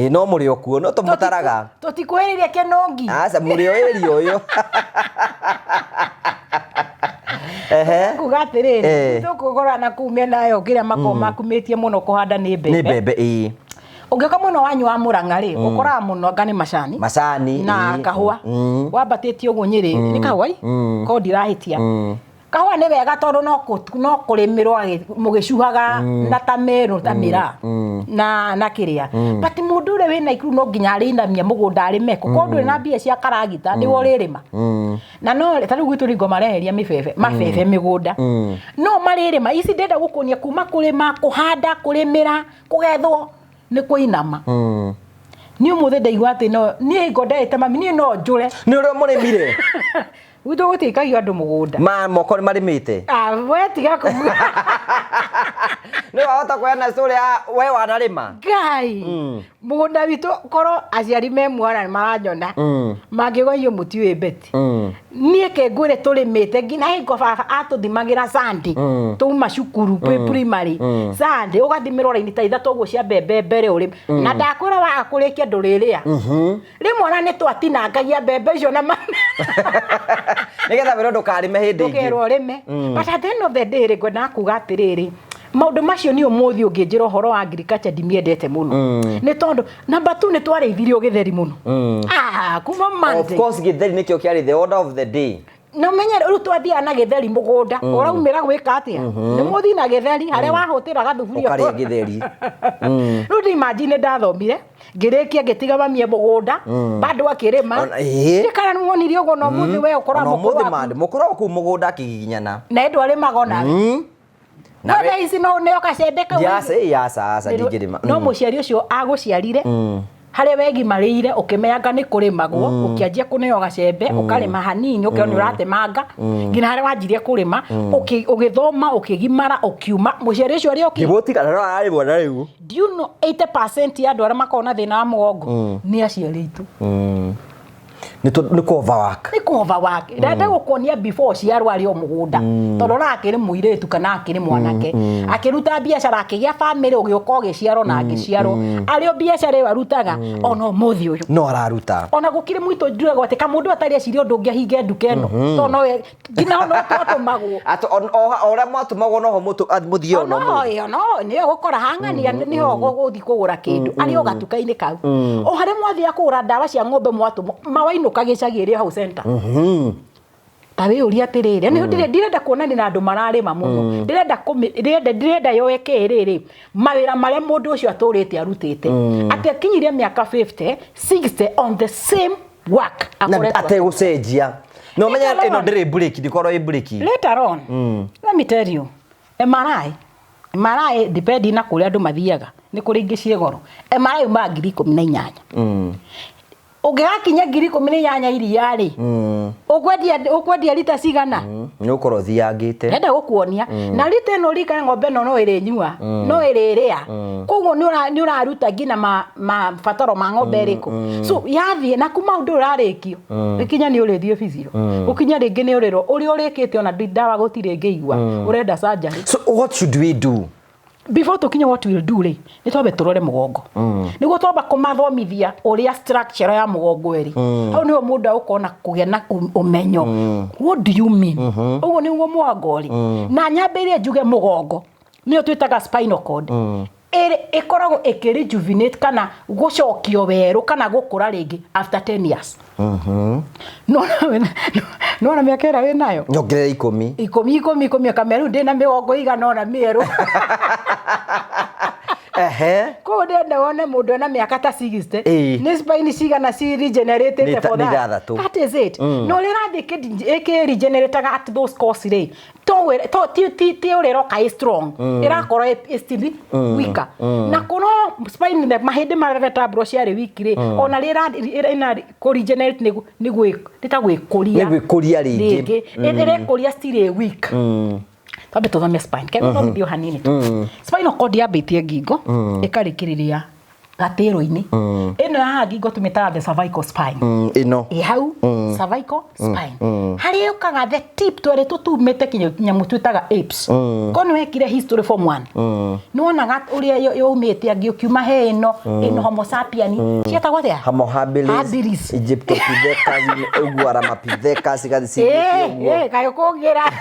No mũrĩ o kuo, no tũmũtaraga. Tũtikuhĩrĩirie kĩnũngi. Aca, mũrĩ o area ũyũ. Ehe. Kuga atĩrĩrĩ, tũkũgũra na kũu mĩena ĩyo kĩrĩa makoragwo makumĩtie mũno kũhanda nĩ Nĩ mbembe. Mbembe, ĩĩ. Ũngĩũka mwena wanyu wa Mũrang'a rĩ, ũkoraga mũno anga nĩ macani. Macani. Na kahũa. Wambatĩtie ũguo Nyĩrĩ nĩ kahũa i korwo ndirahĩtia. Kahũa nĩ wega tondũ no kũrĩmĩrwo mũgĩcuhaga na ta Meru, ta mĩraa na kĩrĩa, but mũndũ ũrĩa wĩ Naikuru no nginya arĩinamia mũgũnda arĩme kũ, korwo ndũrĩ na mbia cia karagita nĩwe ũrĩrĩma. Na no ta rĩu gwitũ ringo mareheria mĩbebe mabebe mĩgũnda no marĩrĩma ici. Ndĩrenda gũkuonia kuma kũrĩma, kũhanda, kũrĩmĩra, kũgethwo nĩ kũinama. Niĩ ũmũthĩ ndaigua atĩ no niĩ hingo nderĩte mami niĩ no njũre. Nĩ ũrĩa mũrĩmire. Gwitũ gũtiikagio andũ mũgũnda. Ma moko nĩ marĩmĩte. Ah, we tiga kuga. Nĩ wahota kũheana story ya we wanarĩma. Ngai, mũgũnda witũ, korwo aciari me muona nĩ maranyona, mangĩgwa irio mũtiũĩ beti. Niĩ ke ngwĩre, tũrĩmĩte nginya hingo baba atũthimagĩra Sunday twauma cukuru kwĩ primary. Sunday ũgathimĩrwo raini ta 3 ũguo cia mbembe mbere ũrĩme, na ndakwĩra waga kũrĩkia ndũrĩrĩa. Rĩmwe ona nĩ twatinangagia mbembe icio na Nĩgetha wĩrwo ndũkarĩme hĩndĩ ĩngĩ. Ndũkerwo ũrĩme. But at the end of the day rĩ, ngwendaga kuga atĩrĩrĩ, maũndũ macio nĩ ũmũthĩ ũngĩnjĩra ũhoro wa agriculture ndimiendete mũno, nĩ tondũ number two nĩ twarĩithirio gĩtheri mũno. Ah, kuma Of Monday. course, gĩtheri nĩkĩo kĩarĩ the order of the day. No menye rĩu twathiaga na gĩtheri mũgũnda, ũraumĩra gwĩka atĩa? Nĩ mũthiĩ na gĩtheri harĩa wahũtĩra gathuburia. Ũkarĩa gĩtheri. Rĩu ndĩ imagine ndathomire, ngĩrĩkia, ngĩtiga mamie mũgũnda bado akĩrĩma. Ndikana nĩ wonire ũguo na ũmũthĩ we ũkoragwo Ona mũkũrũ ũmũthĩ waku. Mandĩ mũkũrũ kũu mũgũnda akĩgiginyana. Na ĩndũ arĩmaga onawe. Na No thaa ici no ũneo kacembe kau. Yaca, yaca, aca, ndingĩrĩma. No mũciari ũcio agũciarire, harĩa wegimarĩire ũkĩmeanga nĩ kũrĩmagwo, ũkĩanjia kũneo gacembe, ũkarĩma hanini, ũkĩona nĩ ũratemanga, nginya harĩa wanjirie kũrĩma, ũgĩthoma, ũkĩgimara, ũkiuma, mũciari ũcio arĩ oki. Ngĩmũtiga na no ararĩ mwana rĩu. Do you know 80% ya andũ arĩa makoragwo na thĩna wa mũgongo nĩ aciari aitũ? Nĩ kũ overwork. Nĩ kũ overwork. Ndenda gũkuonia before ũciarwo arĩ o mũgũnda, tondũ ona akĩrĩ mũirĩtu kana akĩrĩ mwanake, akĩruta biacara, akĩgĩa family, ũgĩũka ũgĩciarwo na angĩciarwo arĩ o biacara ĩyo arutaga ona ũmũthĩ ũyũ. No araruta. Ona gũkĩrĩ mwitũ njugaga atĩ kamũndũ atarĩ eciria ũndũ ũngĩ ahinge nduka ĩno, tondũ nowe nginya no twatũmagwo. Atĩ o ũrĩa mwatũmagwo noho mũthiĩ ona ũmũthĩ. No nĩyo gũkora hang'ania nĩho gũthiĩ kũgũra kĩndũ arĩ o gatuka-inĩ kau, o harĩa mwathiaga kũgũra ndawa cia ng'ombe, mwatũmwo mawainũka gĩcagi ĩrĩ o hau center. Ta wĩyũrie atĩrĩrĩ, nĩ ndirenda kuonania na andũ mararĩma mũno, ndĩrenda yoe kĩ rĩrĩ mawĩra marĩa mũndũ ũcio atũrĩte arutĩte, atĩ akinyirie mĩaka 50, 60 on the same work Na akoretwo. Ategũcenjia. No menya Later ĩno on. ndĩrĩ breki, ndĩkorwo ĩ breki. Later on, let me tell you, MRI, MRI depend na kũrĩa andũ mathiaga, nĩ kũrĩ ingĩ ciĩ goro. MRI yumaga 18,000. Ũngĩgakinya 18,000 iria rĩ, ũkwendia rita cigana? Nĩ ũkorwo ũthiangĩte. Ndenda gũkuonia na rita ĩno rika ng'ombe ĩno no ĩrĩnyua, no ĩrĩrĩa, koguo nĩ ũraruta nginya mabataro ma ng'ombe ĩrĩkũ. So yathiĩ na kuma ũndũ ũrarĩkio gĩkinya nĩ ũrĩthiĩ physio, gũkinya rĩngĩ nĩ ũrĩrwo ũrĩa ũrĩkĩte, ona ndawa gũtirĩ ĩngĩigua, ũrenda surgery. So what should we do? Before tũkinye what we'll do rĩ, nĩ twambe tũrore mũgongo, nĩguo twamba kũmathomithia ũrĩa structure ya mũgongo ĩrĩ. Hau nĩho mũndũ agũkorwo na kũgĩa na ũmenyo, what do you mean, ũguo nĩguo mũgongo rĩ. Na nyambĩrĩrie njuge mũgongo nĩyo twĩtaga spinal cord, ĩrĩ ĩkoragwo ĩkĩ rejuvenate kana gũcokio werũ kana gũkũra rĩngĩ after 10 years. Nona mĩaka ĩrĩa wĩnayo? Nyongerere 10. 10, 10, 10, akamera rĩu ndĩna mĩgongo igana ũna mĩerũ. Koguo ndĩrenda wone mũndũ ena mĩaka ta 60, nĩ spine cigana ci regenerated for Nĩ that? 6. That is it. Na ũrĩa ĩrathiĩ ĩkĩ regenerataga at those course rĩ, to ti ũrĩa ĩroka ĩ strong, ĩrakorwo ĩ still weaker. Na korwo spine na mahĩndĩ marĩa vertebral ciarĩ weak rĩ, ona rĩ ĩna kũ regenerate nĩ ta gwĩkũria. Nĩ gwĩkũria rĩngĩ. Rĩngĩ ĩrekũria still ĩ weak. Twambe tũthome spine kega, thomithio hanini tu. Spinal cord yambĩtie ngingo ĩkarĩkĩrĩria gatĩro-inĩ. Ĩno ya haha ngingo tũmĩtaga the cervical spine. Ĩno. Ĩ hau cervical spine, harĩa yũkaga the tip, twerĩ tũtumĩte kinya nyamũ twĩtaga apes. Ko nĩ wekire history form 1, nĩ wonaga ũrĩa yaumĩte angĩ ũkiuma he ĩno ĩno homo sapien cietagwo atĩa? Homo habilis, Habilis. Egyptopithecus, ũguo Ramapithecus, igathiĩ cithiĩte ũguo. Ĩ kaĩ kũngĩra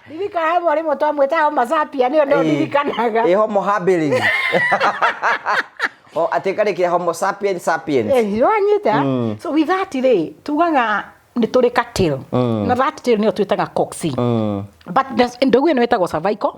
ririkana he mwarimũ twamwĩtaga homo sapien, ĩyo nĩyo ndirikanaga. Ĩ Homo habilis. O atĩ karĩkia Homo sapiens sapiens. Wanyita? So with that rĩ, tugaga nĩ tũrĩ ka tail, na that tail nĩyo twĩtaga coccyx, but ndogu ĩno ĩtagwo cervical.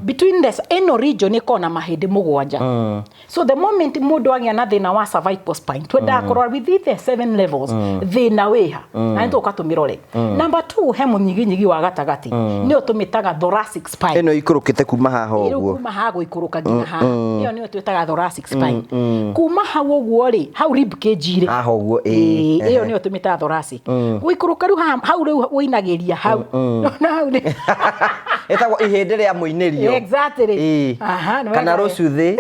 Between this ĩno region ĩkoragwo na mahĩndĩ 7. So the moment mũndũ agĩa na thĩna wa cervical spine, twendaga kũrora within the seven levels thĩna wĩha, na nĩ tũgũka tũmĩrore. Number two, he mũnyiginyigi wa gatagatĩ, nĩyo tũmĩtaga thoracic spine. Ĩno ikũrũkĩte kuma haha Rĩu ũguo. Kuma haha gũikũrũka nginya haha, ĩyo nĩyo twĩtaga thoracic spine. Kuma hau ũguo rĩ, hau rib cage rĩ, Haha ũguo, ĩĩ. Ĩyo nĩyo tũmĩtaga thoracic. Gũikũrũka rĩu haha, hau rĩu wũinagĩria hau, na hau nĩ Ĩtagwo ihĩndĩ rĩa mũinĩrio. Exactly. Aha, nĩ Kana wega. rũcuthĩ.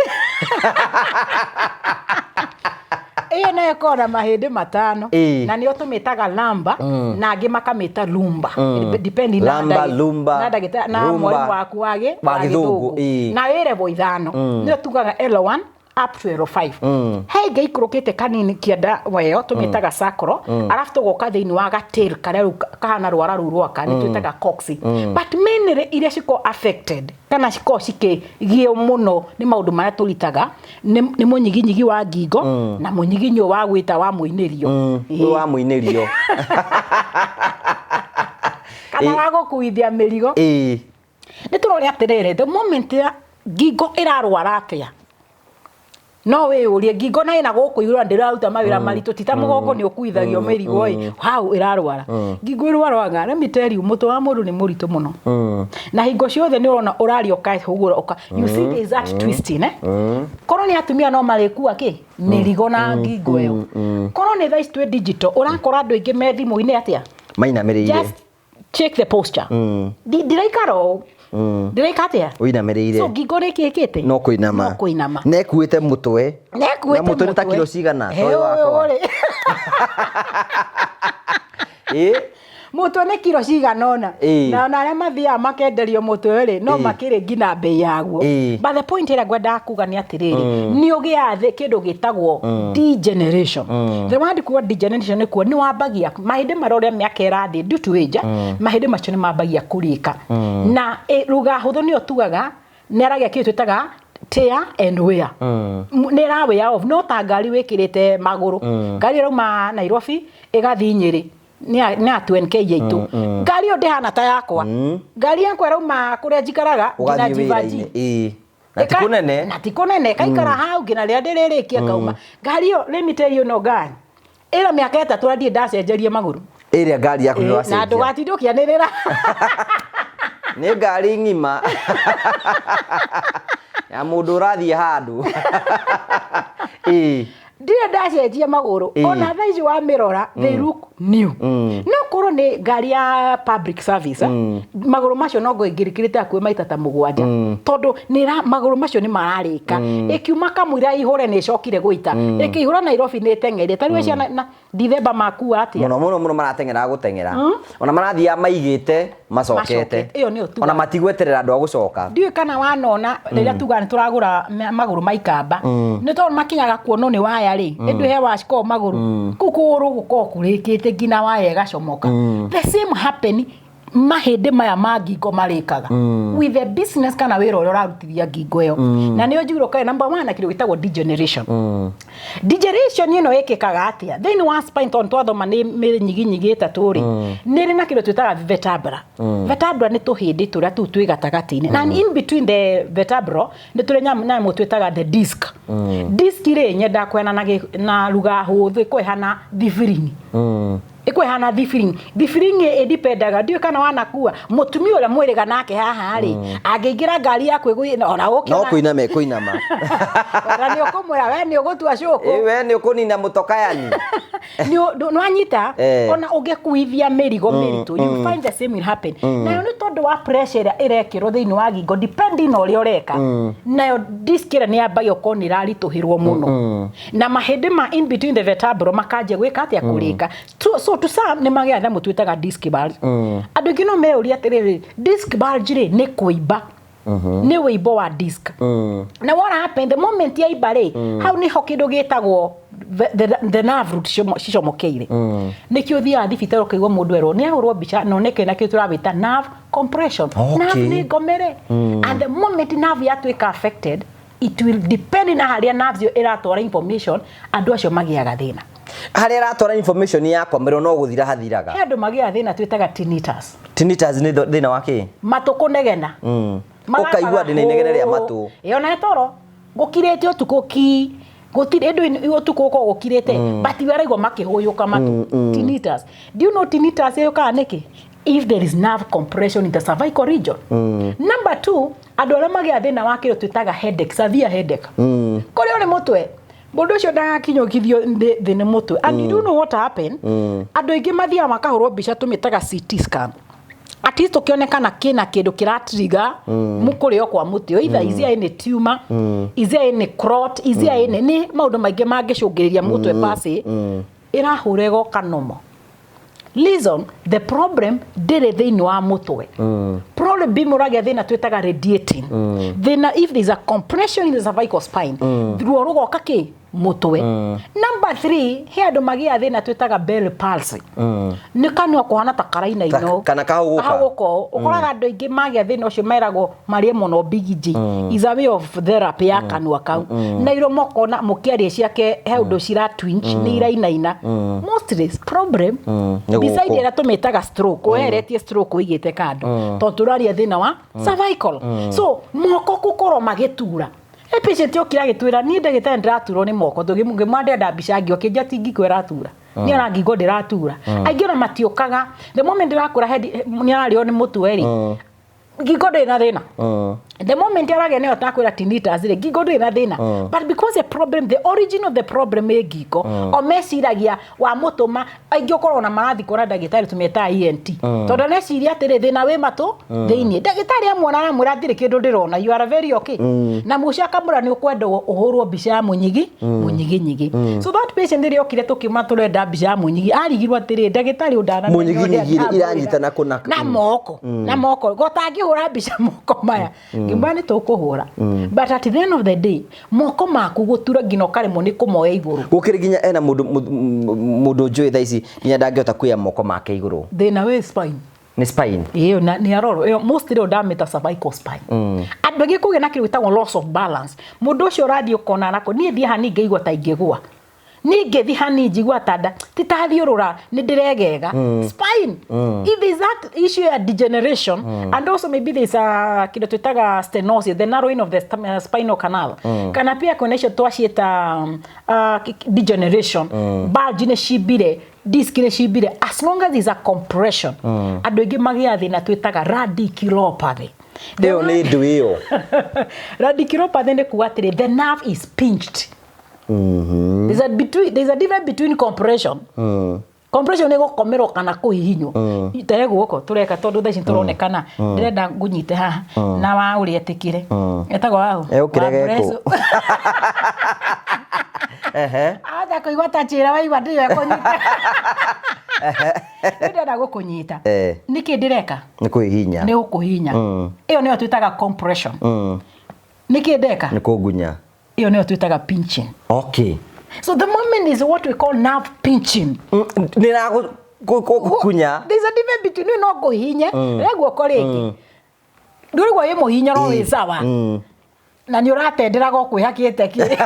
Ĩyo nayo ĩkoragwo na mahĩndĩ 5. Na nĩyo tũmĩtaga lumbar, na angĩ makamĩta lumba, depending na Lumbar, lumbar, na ndagĩtarĩ na lumbar. mwarimũ waku Wa wa gĩthũngũ, gĩthũngũ. Ĩĩ. Na wĩ level 5, nĩyo tugaga L1 up to L5. He ĩngĩ ikũrũkĩte kanini kĩanda weyo tũmĩtaga sacral, arabu tũgoka thĩinĩ wa gatail karĩa rĩu kahana rwara rũu rwaka nĩ twĩtaga coccyx. But mainly iria cikoragwo affected kana cikoragwo cikĩgio mũno nĩ maũndũ marĩa tũritaga nĩ mũnyiginyigi wa ngingo na mũnyiginyi ũyũ wa gwĩta wa mũinĩrio. Ũyũ wa mũinĩrio. Kana wa gũkuithia mĩrigo. Nĩ tũrore atĩrĩrĩ, the moment ya ngingo ĩrarwara atĩa, no wĩyũrie ngingo na ĩna gũkũ igũrũ na ndĩraruta mawĩra maritũ, ti ta mũgongo nĩ ũkuithagio mĩrigo ĩ, hau ĩrarwara. Ngingo ĩrwaraga, let me tell you, mũtwe wa mũndũ nĩ mũritũ mũno, na hingo ciothe nĩ ũrona ũraria ũkahũgũra ũka, you see there is that twisting, eh? Korwo nĩ atumia no marĩkua kĩ mĩrigo na ngingo ĩyo, korwo nĩ thaa ici twĩ digital, ũrakora andũ aingĩ me thimũ-inĩ atĩa? Mainamĩrĩire. Just check the posture. Ndiraikara ũũ, ndiraika atĩa? Ũinamĩrĩire. So ngingo nĩ kĩkĩte? No kũinama. No kũinama. Na ĩkuĩte mũtwe. Nekuĩte. Na mũtwe nĩ ta kiro cigana? He, Ta ũyũ wakwa. ũyũ rĩ. Mũtwe nĩ kiro cigana ũna. Na ona arĩa mathiaga makenderio mũtwe rĩ, no makĩrĩ nginya mbei yaguo. But the point ĩrĩa ngwendaga kuga nĩ atĩrĩrĩ, nĩ ũgĩaga kĩndũ gĩtagwo degeneration. The word kuga degeneration nĩ kuo nĩ wambagia mahĩndĩ marĩa ũrĩa mĩaka ĩrathiĩ, due to age, mahĩndĩ macio nĩ mambagia kũrĩka. Na ruga hũthũ nĩyo tugaga nĩ aragia kĩndũ twĩtaga tear and wear. Nĩ ĩra wear off, no ta ngari wĩkĩrĩte magũrũ. Ngari ĩrauma Nairobi ĩgathiĩ Nyĩrĩ, nĩ ya 2NK yaitũ. Ngari ĩyo ndĩhana ta yakwa. Ngari yakwa ĩrauma kũrĩa njikaraga nginya Ũgathiĩ Jivanjee. wĩra-inĩ. Na ti kũnene. Na ti kũnene, kaikara hau nginya rĩrĩa ndĩrĩrĩkia ngauma. Ngari ĩyo, let me tell you, no ngari ĩna mĩaka 3 na ndirĩ ndacenjeria magũrũ. Ĩrĩa ngari yaku nĩ Na wacenjia. ndũgatinde ũkĩanĩrĩra. Nĩ ngari ng'ima ya mũndũ ũrathiĩ handũ. Ndirĩ ndacenjia magũrũ. Ona thaa ici wamĩrora, they look new. No korwo nĩ ngari ya public service, magũrũ macio no ngo ĩngĩrĩkĩrĩte hakuhĩ maita ta 7, tondũ magũrũ macio nĩ mararĩka. Ĩkiuma kamũira ihũre nĩ ĩcokire gũita, ĩkĩihũra Nairobi nĩ ĩteng'eire. Ta rĩu ciana na Dithemba makua atĩa? Mũno mũno mũno marateng'era gũteng'era. Ona marathiaga maigĩte macokete. Macokete. Ĩyo nĩyo tugaga. Ona matigweterera andũ a gũcoka. Ndiũĩ kana wanona rĩrĩa tugaga nĩ tũragũra magũrũ ma ikamba, nĩ tondũ makinyaga kuonwo nĩ waya rĩ, ĩndũ he waciko magũrũ kũu kũgũrũ gũkoragwo kũrĩkĩte nginya waya ĩgacomoka. The same happen mahĩndĩ maya ma ngingo marĩkaga with the business kana wĩra ũrĩa ũrarutithia ngingo ĩyo. Na nĩyo njugire ũkae number 1 na kĩndũ gĩtagwo degeneration. Degeneration ĩno ĩkĩkaga atĩa thĩinĩ wa spine? Tondũ twathoma nĩ mĩnyiginyigi 3 rĩ, nĩ ĩrĩ na kĩndũ twĩtaga vertebra. Vertebra nĩ tũhĩndĩ tũrĩa tũu twĩ gatagatĩ-inĩ, na in between the vertebra nĩ tũrĩ nyamũ twĩtaga the disc. Disc rĩ, nyendaga kũheana na lugha hũthũ, ĩkũhana thibiringi. Ĩkũhana thibiringi. Thibiringi ĩdipendaga, ndiũĩ kana wanakua mũtumia ũrĩa mwĩrĩga nake haha rĩ, angĩingĩra ngari yaku ĩgũi, ona ũkĩona No kũinama ĩkũinama. Ona nĩ ũkũmwĩra we nĩ ũgũtua cũkũ. Ĩ, we nĩ ũkũnina mũtokayani. Nĩ wanyita? Ona ũngĩkuithia mĩrigo mĩritũ, you find the same will happen. Nayo nĩ tondũ wa pressure ĩrĩa ĩrekĩrwo thĩinĩ wa ngingo, depending na ũrĩa ũreka. Nayo disc ĩrĩa nĩ yambagia gũkorwo nĩ ĩraritũhĩrwo mũno. Na mahĩndĩ ma in between the vertebra makanjia gwĩka atĩa? Kũrĩka. So to some nĩ magĩaga nyamũ twĩtaga disc bulge. Andũ aingĩ no meyũrie atĩrĩrĩ, disc bulge rĩ nĩ kũimba. Nĩ wĩimbo wa disc. Na what happened, the moment yaimba rĩ, hau nĩho kĩndũ gĩtagwo the nerve root cicomokeire. Nĩkĩo ũthiaga thibitarĩ ũkaigua mũndũ erwo nĩ ahũrwo mbica na oneke na kĩndũ tũrawĩta nerve compression. Nerve nĩ ngomere. And the moment nerve yatuĩka affected, it will depend na harĩa nerve ĩyo ĩratwara information, andũ acio magĩaga thĩna. Harĩa ĩratwara information yakomerwo no gũthira hathiraga. He andũ magĩaga thĩna twĩtaga tinnitus. Tinnitus nĩ thĩna wa kĩ? Matũ kũnegena. Ũkaigua ndĩna inegene rĩa matũ. Ĩ, ona toro gũkirĩte ũtukũ ki, gũtirĩ ĩndũ ũtukũ ũkoragwo gũkirĩte, but we araigua makĩhũyũka matũ. Tinnitus. Do you know tinnitus yũkaga nĩkĩ? If there is nerve compression in the cervical region. Number 2, andũ arĩa magĩa thĩna wa kĩndũ twĩtaga headache, severe headache. Kũrĩa ũrĩ mũtwe, mũndũ ũcio ndagakinyũkithio thĩ nĩ mũtwe. And you don't know what happened. Andũ aingĩ mathiaga makahũrwo mbica tũmĩtaga CT scan. At least ũkĩonekana kĩna kĩndũ kĩratriga mũkũrĩo kwa mũtĩ. Either is there any tumor, is there any clot, is there any, nĩ maũndũ maingĩ mangĩcũngĩrĩria mũtwe pasi, ĩrahũra ĩgoka normal. Listen, the problem ndĩrĩ thĩinĩ wa mũtwe. Problem bi mũragĩa thĩna twĩtaga radiating. Thĩna if there is a compression in the cervical spine, ruo rũgoka kĩ? Mũtwe. Number 3, he andũ magĩa thĩna twĩtaga Bell palsy. Nĩ kanua kũhana ta karainaina ũũ. Kana kahũgũka. Kahũgũka ũũ. Ũkoraga andũ aingĩ magĩa thĩna ũcio meragwo marĩe mũno big G. Is a way of therapy ya kanua kau. Na iromo ũkona mũkĩaria ciake he ũndũ cira twinch, nĩ irainaina. Mostly problem Nĩ beside gũkũ. ĩrĩa tũmĩtaga stroke, weheretie stroke ũigĩte kando. Tondũ tũraria thĩna wa cervical. So moko gũkorwo magĩtura. He patient yokire agĩtwĩra niĩ ndagĩtarĩ ndĩraturwo nĩ moko, tũngĩmwandĩra mbica ngĩ ũkĩnjia ti ngingo ĩratura. Nĩ ona ngingo ndĩratura. Aingĩ ona matiũkaga. The moment ndĩrakũra head nĩ ararĩo nĩ mũtwe rĩ. Ngingo ndĩrĩ na thĩna. The moment aragĩa nĩyo takwĩra tinnitus rĩ, ngingo ndĩrĩ na thĩna. But because the problem, the origin of the problem ĩ ngingo, o meciragia wamũtũma, aingĩ ũkorwo na marathiĩ kuona ndagĩtarĩ tũmetaga ENT. Tondũ areciria atĩrĩ, thĩna wĩ matũ thĩiniĩ. Ndagĩtarĩ amuona aramwĩra ndirĩ kĩndũ ndĩrona, you are very okay. Na mũico akamwĩra nĩ ũkwenda ũhũrwo mbica ya mũnyigi, mũnyiginyigi. So that patient rĩrĩa okire tũkiuma tũrenda mbica ya mũnyigi, arigirwo atĩrĩ, ndagĩtarĩ ũndanamenya ũrĩa Mũnyiginyigi ndamwĩra. iranyitana kũna. Na moko, na moko. Gotangĩhũra mbica moko maya. Ngĩmwĩra nĩ tũkũhũra. But at the end of the day, moko maku gũtura nginya ũkaremwo nĩ kũmoya igũrũ. Gũkĩrĩ nginya ena mũndũ njũĩ thaa ici nginya ndangĩhota kuoya moko make igũrũ. Thĩna wĩ spine. Nĩ spine. Ĩyo na nĩ arorwo. Ĩyo mostly ĩyo ndamĩta cervical spine. Andũ aingĩ kũgĩa na kĩndũ gĩtagwo loss of balance. Mũndũ ũcio ũrathiĩ ũkona nako, niĩ thiĩ haha ningĩigua ta ingĩgũa. Niĩ ngĩthiĩ hanini njigua ta nda, ti ta thiũrũra, nĩ ndĩregega. Spine. If there is that issue ya degeneration, and also maybe there is a kĩndũ twĩtaga stenosis, the narrowing of the spinal canal. Kana pia kuna icio twaciĩta degeneration. Bulge nĩ cimbire, disc nĩ cimbire. As long as there is a compression, andũ aingĩ magĩa thĩna twĩtaga radiculopathy. Ĩyo nĩ ndũ ĩyo. Radiculopathy nĩ kuga atĩrĩ, the nerve is pinched. There's a difference between compression. Compression nĩ gũkomerwo kana kũhihinywo. Tere guoko tũreka tondũ thaa ici tũronekana. Ndĩrenda ngũnyite haha na wa ũrĩa etĩkĩre. Etagwo waũ? Egũkĩrega Wa ekũ. Breso. Ahota kũigua ta njĩra waigua ndĩyo ekũnyita. Ndĩrenda gũkũnyita. Nĩkĩ ndĩreka? Nĩ kũhihinya. Nĩ gũkũhihinya. Ĩyo nĩyo twĩtaga compression. Nĩkĩ ndeka? Nĩ kũngunya. Ĩyo nĩyo twĩtaga pinching. Okay. So the moment is what we call nerve pinching. Nĩ ra gũkunya. There's a difference between no ngũhihinye, rĩa guoko rĩngĩ. Ndũrĩgua wĩ mũhihinye no wĩ sawa. Na nĩ ũratenderaga ũkwĩhakĩte kĩ.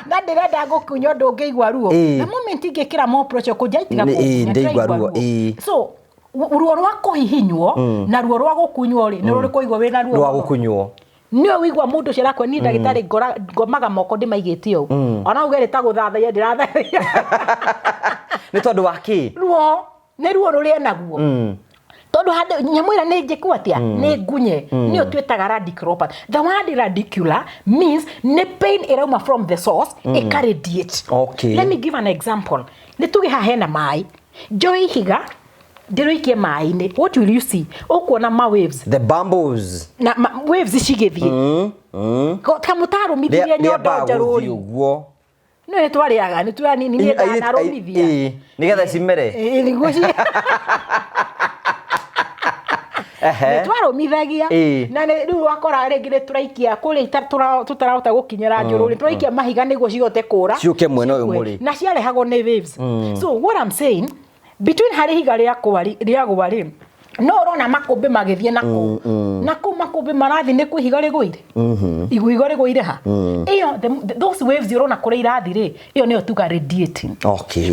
Na ndĩrenda ngũkunya ũndũ ũngĩigua ruo. The moment ingĩkĩra more pressure kũnja itiga kũngunya, Ndĩigua ndĩraigua ruo, ruo. So ruo rwa kũhihinywo na ruo rwa gũkunywo rĩ, nĩ rũrĩkũ ũigua wĩna ruo Rwa mũno? gũkunywo. Nĩwe wĩigua mũndũ ũcio arakwa, niĩ ndagĩtarĩ ngomaga moko ndĩmaigĩte ũũ. Ona uge nĩ ta gũthathaiya ndĩrathathaiya. Nĩ tondũ wa kĩ? Ruo, nĩ ruo rũrĩa naguo. Tondũ handũ nyamũ ĩrĩa nĩ njĩku atĩa? Nĩ ngunye. Nĩyo twĩtaga radiculopathy. The word radicular means nĩ pain ĩrauma from the source, ĩka radiate. Let me give an example. Nĩ tuge haha hena maĩ. Njoe ihiga, ndĩrũikie maĩ-inĩ. What will you see? Ũkuona ma waves. The bamboos. Na ma waves cigĩthiĩ. Kamũtarũmithirie nyondo Rĩambaga njerũ gũthiĩ rĩ. ũguo. No nĩ twarĩaga, nĩ twa nini, niĩ ndanarũmithia. Nĩgetha cimere. Ĩĩ, nĩguo Nĩ twarũmithagia. Na nĩ rĩu wakora rĩngĩ nĩ tũraikia kũrĩa tũtarahota gũkinyĩra njũrũ, nĩ tũraikia mahiga nĩguo cihote kũra. Ciũke mwena ũyũ mũrĩ. Na ciarehagwo nĩ waves. So what I'm saying, between harĩ ihiga rĩakwa rĩ, rĩagwa rĩ, no ũrona makũmbĩ magĩthiĩ na kũu. Na kũu makũmbĩ marathiĩ nĩ kwĩ ihiga rĩgũire. Ihiga rĩgũire ha? Ĩyo, those waves ũrona kũrĩa irathiĩ rĩ, ĩyo nĩyo tuga radiating.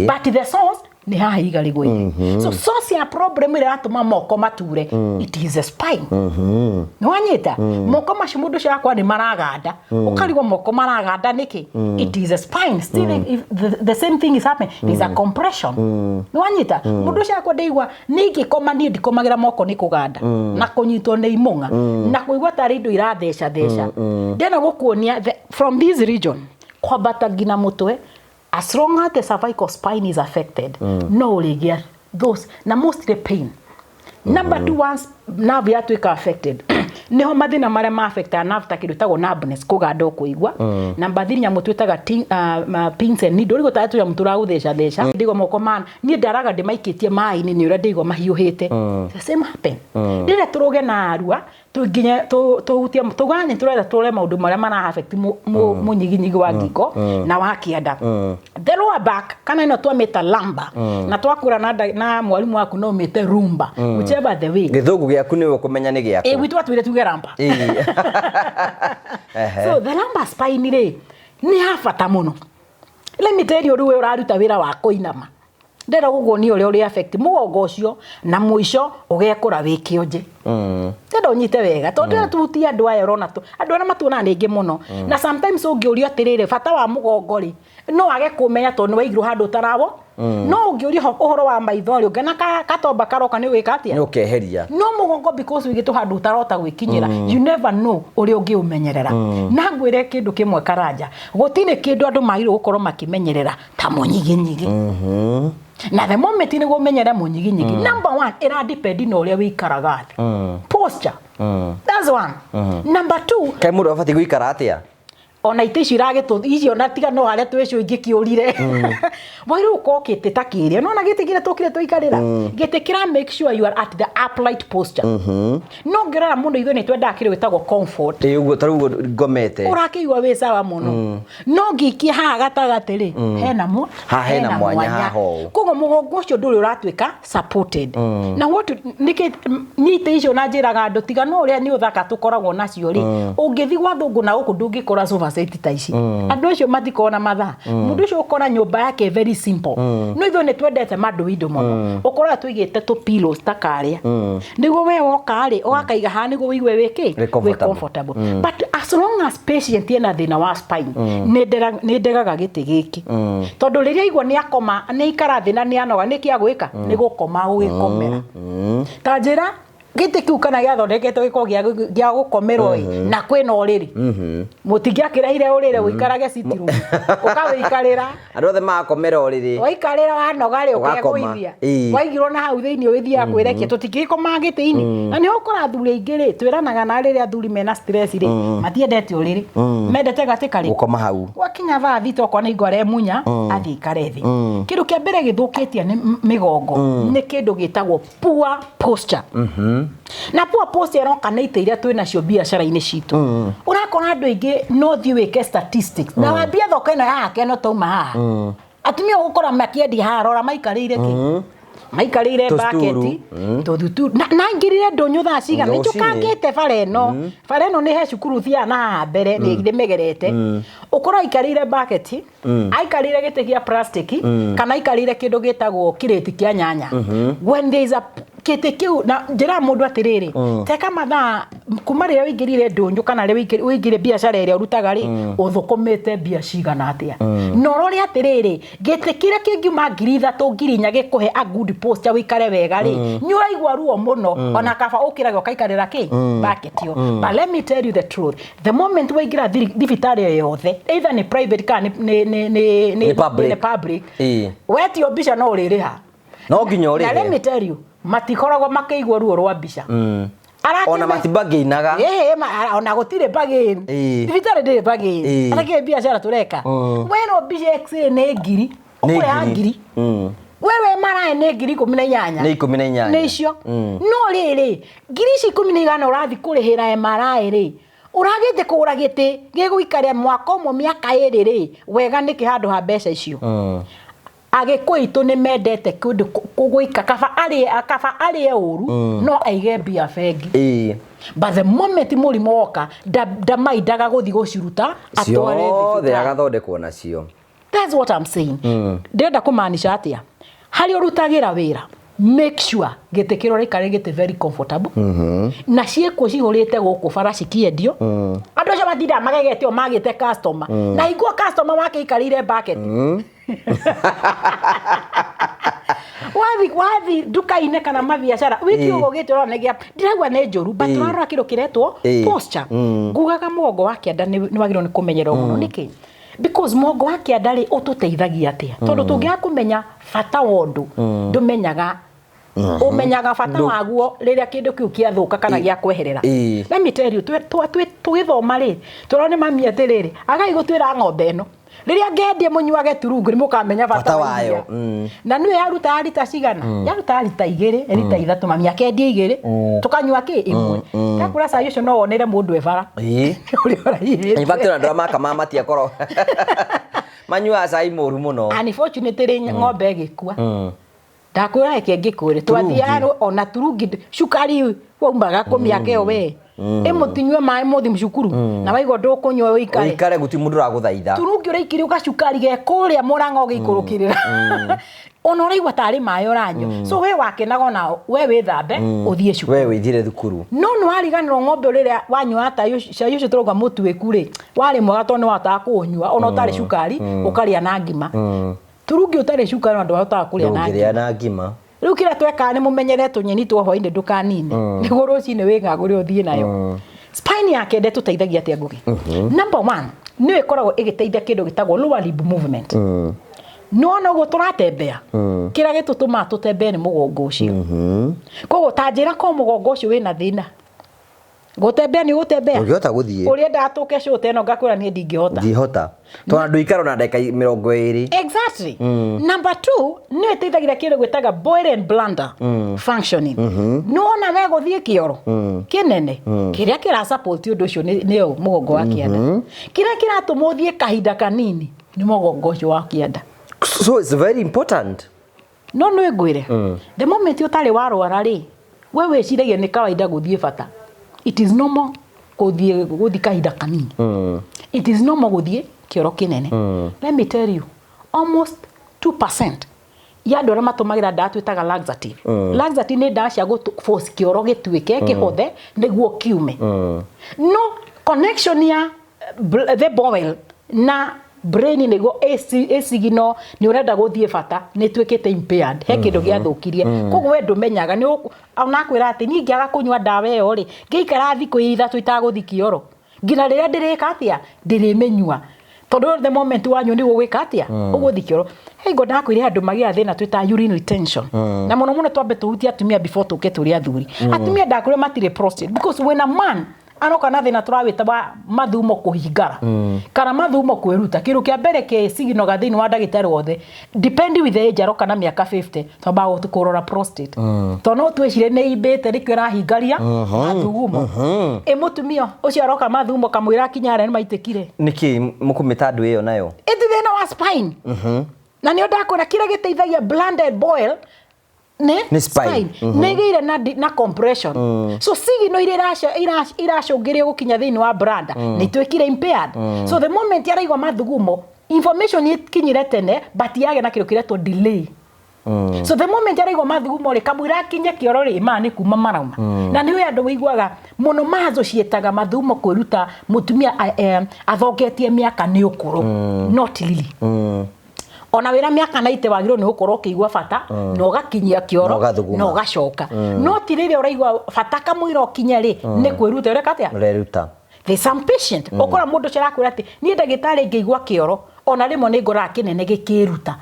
But the source nĩ haha ihiga rĩgũire. So source ya problem ĩrĩa ĩratũma moko mature, it is a spine. Nĩ wanyita? Moko macio mũndũ ũcio akwa nĩ maraganda. Ũkarigwo moko maraganda nĩkĩ? It is a spine. Still, if the same thing is happening. There is a compression. Nĩ wanyita? Mũndũ ũcio akwa ndĩigua, niĩ ingĩkoma, niĩ ndikomagĩra moko nĩ kũganda. Na kũnyitwo nĩ imũng'a. Na kũigua tarĩ indo iratheca theca. Ndĩrenda gũkuonia from this region kwambata nginya mũtwe, as long as the cervical spine is affected, no ũrĩgĩa those, na mostly pain. Number 2, once nerve yatuĩka affected, niho mathĩna marĩa ma affectaga nerve ta kĩndũ gĩtagwo numbness, kũganda ũkũigua. Number 3, nyamũ twĩtaga pins and needle, ũrigũ tarĩ tũnyamũ tũragũtheca theca. Ndĩigua moko mana, niĩ ndaraga ndĩmaikĩtie maĩ-inĩ nĩ ũrĩa ndĩigua mahiũhĩte. The same happen. Rĩrĩa tũrũge na arua, Tũnginya tũhutie tũganye nĩ tũrenda tũrore maũndũ marĩa mara affect mũnyiginyigi wa ngingo na wa kĩanda, the lower back, kana ĩno twamĩta lumbar, na twakũra na mwarimũ waku no ũmĩte rumba, whichever the way. Gĩthũngũ gĩaku nĩwe ũkũmenya nĩ gĩaku. Ĩ gwitũ atwĩre tuge lumbar. So the lumbar spine rĩ, nĩ ya bata mũno. Let me tell you, rĩu we ũraruta wĩra wa kũinama, ndĩrenda gũkuonia ũrĩa ũrĩ affect mũgongo ũcio, na mũico ũgekũra wĩ kĩonje. Ndĩrenda ũnyite wega, tondũ ndĩrenda tuhutie andũ aya ũrona andũ arĩa matuonaga nĩ aingĩ mũno, na sometimes ũngĩũrio atĩrĩrĩ, bata wa mũgongo rĩ, no wage kũmenya tondũ nĩ waigirwo handũ ũtarawo. No ũngĩũrio ũhoro wa maitho rĩ, ũngĩona katomba karoka, nĩ ũgwĩka atĩa? Nĩ ũkeheria. No mũgongo, because wĩigĩtwo handũ ũtarota gwĩkinyĩra, you never know ũrĩa ũngĩũmenyerera. Na ngwĩre kĩndũ kĩmwe, Karanja, gũtirĩ kĩndũ andũ magĩrĩirwo gũkorwo makĩmenyerera ta mũnyiginyigi. Na the moment nĩguo ũmenyere mũnyiginyigi, number one, ĩra depend na ũrĩa wĩikaraga thĩ, posture. That's one. Number two, Kaĩ mũndũ abatiĩ gũikara atĩa? Ona itĩ icio iragĩtũ icio, na tiga no harĩa twĩcio ingĩkĩũrire, wagĩrĩirwo gũkorwo kĩtĩ ta kĩrĩa nona gĩtĩ kĩrĩa tũkire tũikarĩra, gĩtĩ kĩra make sure you are at the upright posture. No ngĩrora mũno, ithuĩ nĩ twendaga kĩndũ gĩtagwo comfort. Ĩ, ũguo ta rĩu ũguo ngomete. Ũrakĩigua wĩ sawa mũno, no ngĩikia haha gatagatĩ rĩ, hena mu Haha hena mwanya haha ũũ. Koguo mũgongo ũcio ndũrĩ ũratuĩka supported. Na what nĩkĩ niĩ itĩ icio na njĩraga andũ, tiga no ũrĩa nĩ ũthaka tũkoragwo nacio rĩ, ũngĩthiĩ gwa thũngũ na gũkũ ndũngĩkora sofa set ta ici. Andũ acio matikoragwo na mathaa. Mũndũ ũcio ũkora nyũmba yake very simple, no ithuĩ nĩ twendete mandũ indo mũno. Ũkoraga tũigĩte tũ pillows ta karĩa, nĩguo we woka rĩ, ũgakaiga haha nĩguo wĩigue wĩkĩ? Wĩ comfortable. Comfortable. But as long as patient ena thĩna wa spine, nĩ ndegaga gĩtĩ gĩkĩ, tondũ rĩrĩa aigua nĩ akoma, nĩ aikara thĩ na nĩ anoga, nĩ kĩa gwĩka nĩ gũkoma gũgĩkomera. Ta njĩra gĩtĩ kĩu kana gĩathondeketwo gĩkorwo gĩa gũkomerwo ĩ, na kwĩna ũrĩrĩ, mũtingĩakĩrehire ũrĩrĩ ũikarage sitting room ũkawĩikarĩra. Andũ othe magakomera ũrĩrĩ. Waikarĩra, wanoga rĩ, Ũgakoma. ũkegũithia. Waigirwo na hau thĩinĩ ũgĩthiaga kwĩrekia, tũtingĩgĩkomaga gĩtĩ-inĩ. Na nĩho ũkora athuri aingĩ rĩ, twĩranaga na rĩrĩa athuri mena stress rĩ, matiendete ũrĩrĩ, mendete gatĩ karĩkũ? Gũkoma hau. Gwakinya thaa 6, okorwo nĩ hingo aremunya, athiĩ ikare thĩ. Kĩndũ kĩa mbere gĩthũkĩtie nĩ mĩgongo nĩ kĩndũ gĩtagwo poor posture. Na poor posture ĩroka nĩ itĩ iria twĩ nacio biacara-inĩ citũ. Ũrakora andũ aingĩ, no thiĩ wĩke statistics na wambie thoko ĩno ya hake ĩno tauma haha, atumia ũgũkora makĩendia haha, rora maikarĩire kĩ, maikarĩire Tũsturu. baketi, tũthuturu, na ingĩrire ndũnyũ thaa cigana? Rũcinĩ. Nĩnjũkangĩte bara ĩno. Bara ĩno nĩ he cukuru thiaga na haha mbere, nĩ ndĩmĩgerete. Ũkora aikarĩire baketi, aikarĩire gĩtĩ gĩa plastic, kana aikarĩire kĩndũ gĩtagwo kirĩti kĩa nyanya. When there is a gĩtĩ kĩu, na njĩraga mũndũ atĩrĩrĩ, teka mathaa kuma rĩrĩa ũingĩrire ndũnyũ kana rĩrĩa ũingĩrire biacara ĩrĩa ũrutaga rĩ, ũthũkũmĩte mbia cigana atĩa? Na ũrore atĩrĩrĩ, gĩtĩ kĩrĩa kĩngiuma 3000, 4000 gĩkũhe a good posture ũikare wega rĩ, nĩ ũraigua ruo mũno. Ona kaba ũkĩrage ũkaikarĩra kĩ bucket ĩyo. But let me tell you the truth, the moment waingĩra thibitarĩ o yothe, either nĩ private kana nĩ Nĩ public. nĩ public, wetio mbica no ũrĩrĩha. No nginya Na let ũrĩhe. me tell you, matikoragwo makĩigua ruo rwa mbica. Ona matibangĩinaga. Ĩhĩ, ona gũtirĩ bargain. Thibitarĩ ndĩrĩ bargain. Ata biacara tũreka, werwo mbica x-ray nĩ ngiri, Nĩ ũkũrĩha ngiri. ngiri. Werwo MRI nĩ 18,000. Nĩ 18. Nĩ icio. No rĩrĩ, ngiri ici 15 ũrathiĩ kũrĩhĩra MRI rĩ, ũragĩte kũgũra gĩtĩ gĩgũikara mwaka ũmwe, mĩaka 2 rĩ, wega nĩkĩ handũ ha mbeca icio? Agĩkũyũ itũ nĩ mendete kĩndũ gũika, kaba arĩe ũru no aige mbia bengi. But the moment mũrimũ woka, ndamaindaga gũthiĩ gũciruta atware Ciothe thibitarĩ. Agathondekwo nacio. That's what I'm saying. Ndĩrenda kũmaanisha atĩa? Harĩa ũrutagĩra wĩra, make sure gĩtĩ kĩrĩa ũraikara gĩtĩ very comfortable, na ciĩkuo cihũrĩte gũkũ bara cikĩendio. Andũ acio matindaga magegete o magĩte customer, na hinguo customer wake aikarĩire bucket. Wathi nduka-inĩ kana mabiacara wiki ũguo, gĩtĩ ũrona nĩ gĩa ndĩraigua nĩ njũru, but ũrarora kĩndũ kĩretwo posture. Ngugaga mũgongo wa kĩanda nĩ wagĩrĩirwo nĩ kũmenyererwo mũno. Nĩkĩ? Because mũgongo wa kĩanda rĩ, ũtũteithagia atĩa? Tondũ tũngĩaga kũmenya bata wa ũndũ, ndũmenyaga, ũmenyaga bata waguo rĩrĩa kĩndũ kĩu kĩathũka kana gĩa kweherera. Let me tell you, tũgĩthoma rĩ, tũrona nĩ mami atĩrĩrĩ, agai gũtuĩra ng'ombe ĩno. Rĩrĩa ngendie mũnyuage turungi nĩ mũkamenya bata Bata wa wayo, iria. Na nĩwe yarutaga rita cigana? Yarutaga rita 2, rita 3, mami akendia 2, tũkanyua kĩ ĩmwe. Ndakũra cai ũcio no wonere mũndũ e bara. Ũrĩa ũraihĩte. In fact, ona andũ arĩa makamaga matiakorwo manyuaga cai mũru mũno. Unfortunately ng'ombe ĩgĩkua. Ndakwĩra reke ngĩkwĩre, twathiaga ona turungi cukari waumaga kũ mĩaka ĩyo we. Ĩmũtinyue maĩ mũthi cukuru na waigua ndũkũnyua ũikare. Ũikare gũtirĩ mũndũ ũragũthaitha. Turungi ũraikĩrio gacukari ge kũrĩa mũrang'a ũgĩikũrũkĩrĩra. Ona ũraigua tarĩ maĩ ũranyua. So we wakenaga ona we wĩthambe ũthiĩ cukuru. We wĩthire thukuru. No nĩ wariganĩrwo ng'ombe rĩrĩa wanyua cai ũcio tũrauga mũtuĩku rĩ, warĩ mwega tondũ nĩ wahotaga kũũnyua ona ũtarĩ cukari, ũkarĩa na ngima. Turungi ũtarĩ cukari ona ndwahotaga kũrĩa na Ndũngĩrĩa ngima. na ngima. Rĩu kĩrĩa twekaga nĩ mũmenyere tũnyeni twa hwainĩ ndũkanine. Nĩguo rũcinĩ wĩng'agũre ũthiĩ nayo. Spine ya kĩande ĩtũteithagia atĩa Ngugi? Number 1, nĩyo ĩkoragwo ĩgĩteithia kĩndũ gĩtagwo lower limb movement. Nĩwona ũguo tũratembea? Kĩrĩa gĩtũtũmaga tũtembee nĩ mũgongo ũcio. Koguo ta njĩra korwo mũgongo ũcio wĩna thĩna. Gũtembea nĩ ũgũtembea? Ũngĩhota gũthiĩ. Ũrĩendaga tũke show ta ĩno ngakwĩra niĩ ndingĩhota. Ndingĩhota. Tondũ ndũikara ona ndagĩka 20. Exactly. Number 2, nĩyo ĩteithagia kĩndũ gwĩtaga bowel and bladder functioning. Nĩwona we gũthiĩ kĩoro kĩnene, kĩrĩa kĩra support ũndũ ũcio nĩyo mũgongo wa kĩanda. Kĩrĩa kĩratũma ũthiĩ kahinda kanini nĩ mũgongo ũcio wa kĩanda. So it's very important. No nĩ ngwĩre, the moment ũtarĩ warwara rĩ, we wĩciragia nĩ kawaida gũthiĩ bata. It is normal gũthiĩ kahinda kanini. It is normal gũthiĩ kĩoro kĩnene. Let me tell you, almost 2% ya andũ arĩa matũmagĩra ndawa twĩtaga laxative. Laxative nĩ ndawa cia force kĩoro gĩtuĩke kĩhothe nĩguo kiume. No connection ya the bowel na brain nĩguo ĩcigino nĩ ũrenda gũthiĩ bata nĩ ĩtuĩkĩte impaired. He kĩndũ gĩathũkirie. Koguo we ndũmenyaga, nĩ onakwĩra atĩ niĩ ingĩaga kũnyua ndawa ĩyo rĩ, ngĩikara thikũ 3 itagũthiĩ kĩoro. Nginya rĩrĩa ndĩrĩka atĩa? Ndĩrĩmĩnyua. Tondũ the moment wanyua nĩguo ũgwĩka atĩa? Ũgũthiĩ kĩoro. Hey, ngo ndakwĩre andũ magĩa thĩna twĩtaga urine retention. Na mũno mũno twambe tũhutie atumia before tũke tũrĩ athuri. Atumia ndakwĩra matirĩ prostate because when a man aroka na thĩna tũrawĩta wa mathumo kũhingara kana mathumo kwĩruta, kĩndũ kĩa mbere kĩ siginoga thĩinĩ wa ndagĩtarĩ wothe depending with the age aroka na mĩaka 50 twambaga kũrora prostate. Tondũ no twĩcire nĩ imbĩte nĩkĩo ĩrahingaria mathugumo. Ĩ mũtumia ũcio aroka mathugumo kamũira akinya harĩa nĩ maitĩkire. Nĩkĩ mũkũmĩta andũ ĩyo nayo? Ĩti thĩna wa spine. Na nĩo ndakwĩra kĩrĩa gĩteithagia bladder bowel Nĩ spine. Nĩ ĩgĩire na compression. So signal iria iracũngĩrĩrio gũkinya thĩinĩ wa bladder nĩ ituĩkire impaired. So the moment araigua mathugumo, information ĩkinyire tene but yagĩa na kĩndũ kĩretwo delay. So the moment araigua mathugumo rĩ, kamũira akinye kĩoro rĩ, maya nĩ kuma marauma. Na nĩ andũ wĩiguaga mũno mazo ciĩtaga mathugumo kwĩruta mũtumia athongetie mĩaka nĩ ũkũrũ. Not really. Ona wĩra mĩaka 90 wagĩrĩirwo nĩ gũkorwo ũkĩigua bata na ũgakinyia kĩoro Na ũgathuguma. na ũgacoka. No ti rĩrĩa ũraigua bata kamũira ũkinye rĩ, nĩ kwĩruta ũreka atĩa? Ũreruta. There's some patient ũkora mũndũ ũcio arakwĩra atĩ niĩ ndagĩtarĩ ngĩigua kĩoro ona rĩmwe nĩ ngoraga kĩnene gĩkĩruta.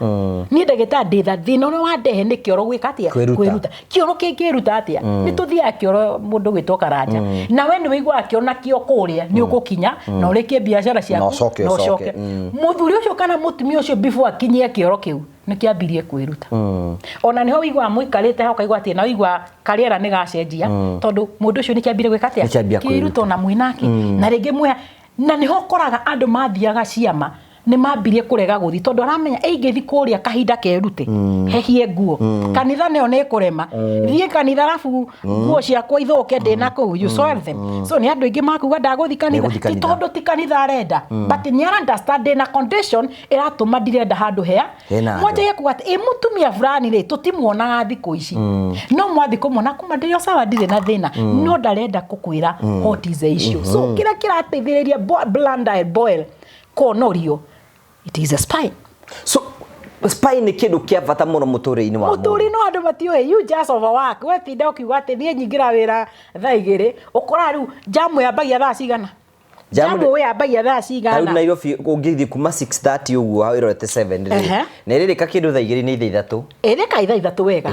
Niĩ ndagĩtarĩ ndĩ tha thĩna ũrĩa wandehe nĩ kĩoro gwĩka atĩa? Kwĩruta. Kwĩruta. Kĩoro kĩngĩruta atĩa? Nĩ tũthiaga kĩoro mũndũ gwĩtwo Karanja. Na we nĩ ũiguaga kĩoro na kĩo kũrĩa nĩ ũgũkinya na ũrĩkie biacara ciaku Na ũcoke, na ũcoke. ũcoke. Mũthuri ũcio kana mũtumia ũcio before akinyie kĩoro kĩu nĩ kĩambirie kwĩruta. Ona nĩho ũiguaga mũikarĩte hau ũkaigua atĩ na ũigua karĩera nĩ gacenjia tondũ mũndũ ũcio nĩ kĩambirie gwĩka atĩa? Nĩ kĩambia kwĩruta. Kĩruta ona mwĩnake. Na rĩngĩ mwĩ na nĩho ũkoraga andũ mathiaga ciama nĩ mambirie kũrega gũthiĩ tondũ aramenya ĩingĩthi kũrĩa kahinda kerute hehie nguo kanitha nayo nĩ ĩkũrema thiĩ kanitha arabu nguo ciakwa ithũke ndĩna kũu you soil them. So nĩ andũ aingĩ makuga ndagũthiĩ kanitha Ndegũthiĩ ti kanitha. tondũ ti kanitha arenda but nĩ ara understand ndĩna condition ĩratũma ndirenda handũ hea Hena andũ. mwanjagia kuga atĩ ĩ mũtumia fulani rĩ tũtimuonaga thikũ ici no mwathi kũmuona kuma ndĩrĩ o sawa ndirĩ na thĩna no ndarenda kũkwĩra what is the issue. So kĩrĩa kĩrateithĩrĩria bladder and bowel konorio it is a spine. So spine nĩ kĩndũ kĩa bata mũno mũtũrĩre-inĩ wa mũndũ. Mũtũrĩre no andũ matiũĩ, you just overwork. We tinda ũkiuga atĩ niĩ nyingĩra wĩra thaa 2, ũkoraga rĩu jamu yambagia thaa cigana? Jamu Jamu yambagia thaa Rĩu cigana? Nairobi ũngĩthiĩ kuma 6:30 ũguo hau ĩrorete 7 rĩ. Na ĩrĩrĩka kĩndũ thaa 2 nĩ thaa 3. Ĩrĩka thaa 3 wega.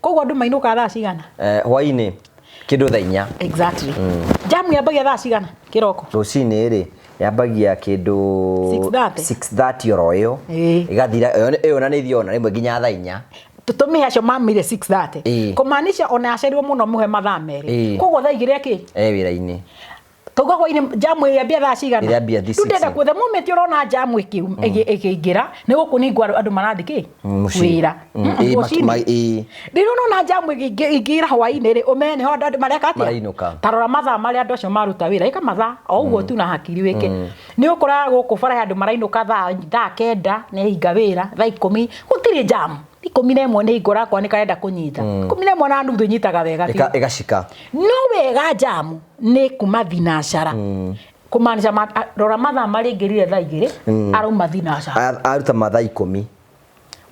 Koguo andũ mainũkaga thaa cigana? Hwaĩ-inĩ kĩndũ thaa 4. Exactly. Jamu yambagia thaa cigana kĩroko? Rũcinĩ rĩ Yambagia kĩndũ 6:30. 6:30 oro ĩyo. Ĩgathira ĩyo na nĩ ithiaga ona rĩmwe nginya thaa 4. Tũtũmĩhe acio mamire 6:30. Kũmaanisha ona acerirwo mũno mũhe mathaa 2. Koguo thaa 2 akĩ? E wĩra-inĩ. Tauga hwainĩ jamu ĩrĩambia thaa cigana? Ĩrĩambia thi Rĩu ndĩrenda 6. kuo the moment ũrona jamu ĩkĩingĩra nĩ gũkũ ningũ andũ marathiĩ kĩ? Mũciĩ. Wĩra. Rũcinĩ. Rĩrĩa ũrona jamu ĩkĩingĩra hwainĩ rĩ, ũmenye nĩho andũ mareka atĩa? Marainũka. Ta rora mathaa marĩa andũ acio maruta wĩra. Ĩka mathaa o ũguo tu na hakiri wĩke. Nĩ ũkoraga gũkũ bara andũ marainũka thaa 9 nĩ hinga wĩra, thaa 10 gũtirĩ jamu. 11 nĩ hingo ũrakora nĩ karenda kũnyita. 11:30 ĩnyitaga wega biũ. Ĩgacika. No wega jamu nĩ kuma thinacara. Kũmaanisha rora mathaa marĩa aingĩrire thaa 2, arauma thinacara. Aruta mathaa 10.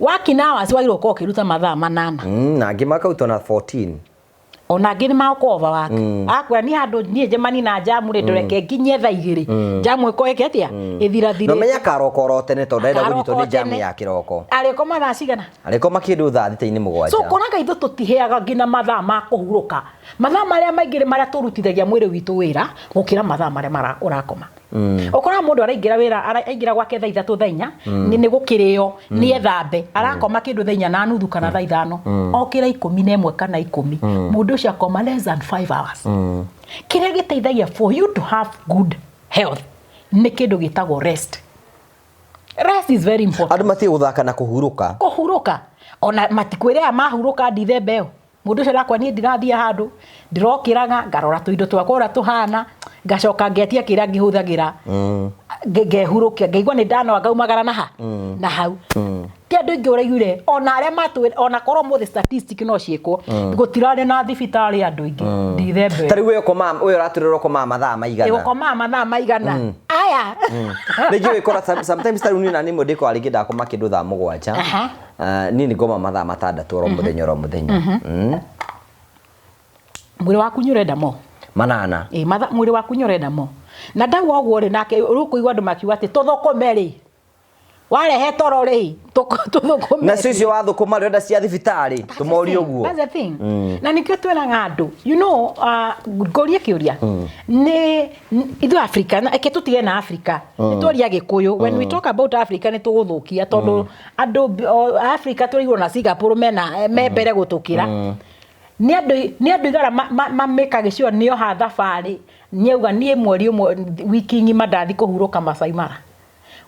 Working hours wagĩrĩirwo gũkorwo ũkĩruta mathaa 8. Na angĩ makauta na 14. Ona angĩ nĩ magũkorwo overwork. Akwĩra niĩ handũ niĩ njemanie na jamu rĩ, ndũreke nginyie thaa 2. Jamu ĩkorwo ĩke atĩa? Ĩthirathirĩte. No menya karoko oro tene tondũ ndarenda kũnyitwo nĩ jamu Akaroko ya kĩroko. Arĩkoma thaa cigana? Arĩkoma kĩndũ thaa thita-inĩ mũgwanja. So ũkoraga ithuĩ tũtiheaga nginya mathaa ma kũhurũka. Mathaa marĩa maingĩ nĩ marĩa tũrutithagia mwĩrĩ witũ wĩra gũkĩra mathaa marĩa ũrakoma. Ũkoraga mũndũ araingĩra wĩra, araingĩra gwake thaa 3 thaa 4, nĩ gũkĩrĩo, nĩ ethambe, arakoma kĩndũ thaa 4:30 kana thaa 5, okĩra 11 kana 10. Mũndũ ũcio akoma less than 5 hours. Kĩrĩa gĩteithagia for you to have good health nĩ kĩndũ gĩtagwo rest. Rest is very important. Andũ matiĩ gũthaka na kũhurũka. Kũhurũka. Ona matikwĩrĩaga mahurũka ndithemba ĩyo. Mũndũ ũcio arakwa niĩ ndirathiĩ handũ, ndĩrokĩraga, ngarora tũindo twakwa ũrĩa tũhana, ngacoka ngetia kĩrĩa ngĩhũthagĩra, ngehurũkia, ngaigua nĩ ndanoa ngaumagara na ha? Na hau. Ti andũ aingĩ ũraiguire, ona arĩa matwĩra, ona korwo ũmũthĩ statistic no ciĩkwo, gũtirarĩ na thibitarĩ andũ aingĩ, ndithemba ĩyo. Ta rĩu we ũratwĩra ũkomaga mathaa maigana? Ũkomaga mathaa maigana? Aya. Rĩngĩ wĩkora sometimes ta rĩu niĩ na niĩ ndĩkoraga rĩngĩ ndakoma kĩndũ thaa 7. Niĩ nĩ ngoma mathaa 6 oro mũthenya oro mũthenya. Mwĩrĩ waku nĩ ũrenda mo? 8. Mwĩrĩ waku nĩ ũrenda mo. Na ndauga ũguo rĩ, nake rĩu kũigua andũ makiuga atĩ tũthũkũme rĩ. Warehe toro rĩ, tũthũkũme. Na cio wathũkũma rĩ, ũrenda cia thibitarĩ, That's the tũmorie thing. ũguo. That's the thing. Na nĩkĩo twĩraga andũ, ngũrie kĩũria. Nĩ ithuĩ Africa, na reke tũtige na Africa. Nĩ twaria Gĩkũyũ. When we talk about Africa nĩ tũgũthũkia tondũ andũ Africa tũrĩirwo na Singapore me mbere gũtũkĩra. Nĩ andũ igana mamĩkaga sure nĩoha thabarĩ, nĩauga niĩ mweri ũmwe wiki ng'ima ndathiĩ kũhurũka Masai Mara.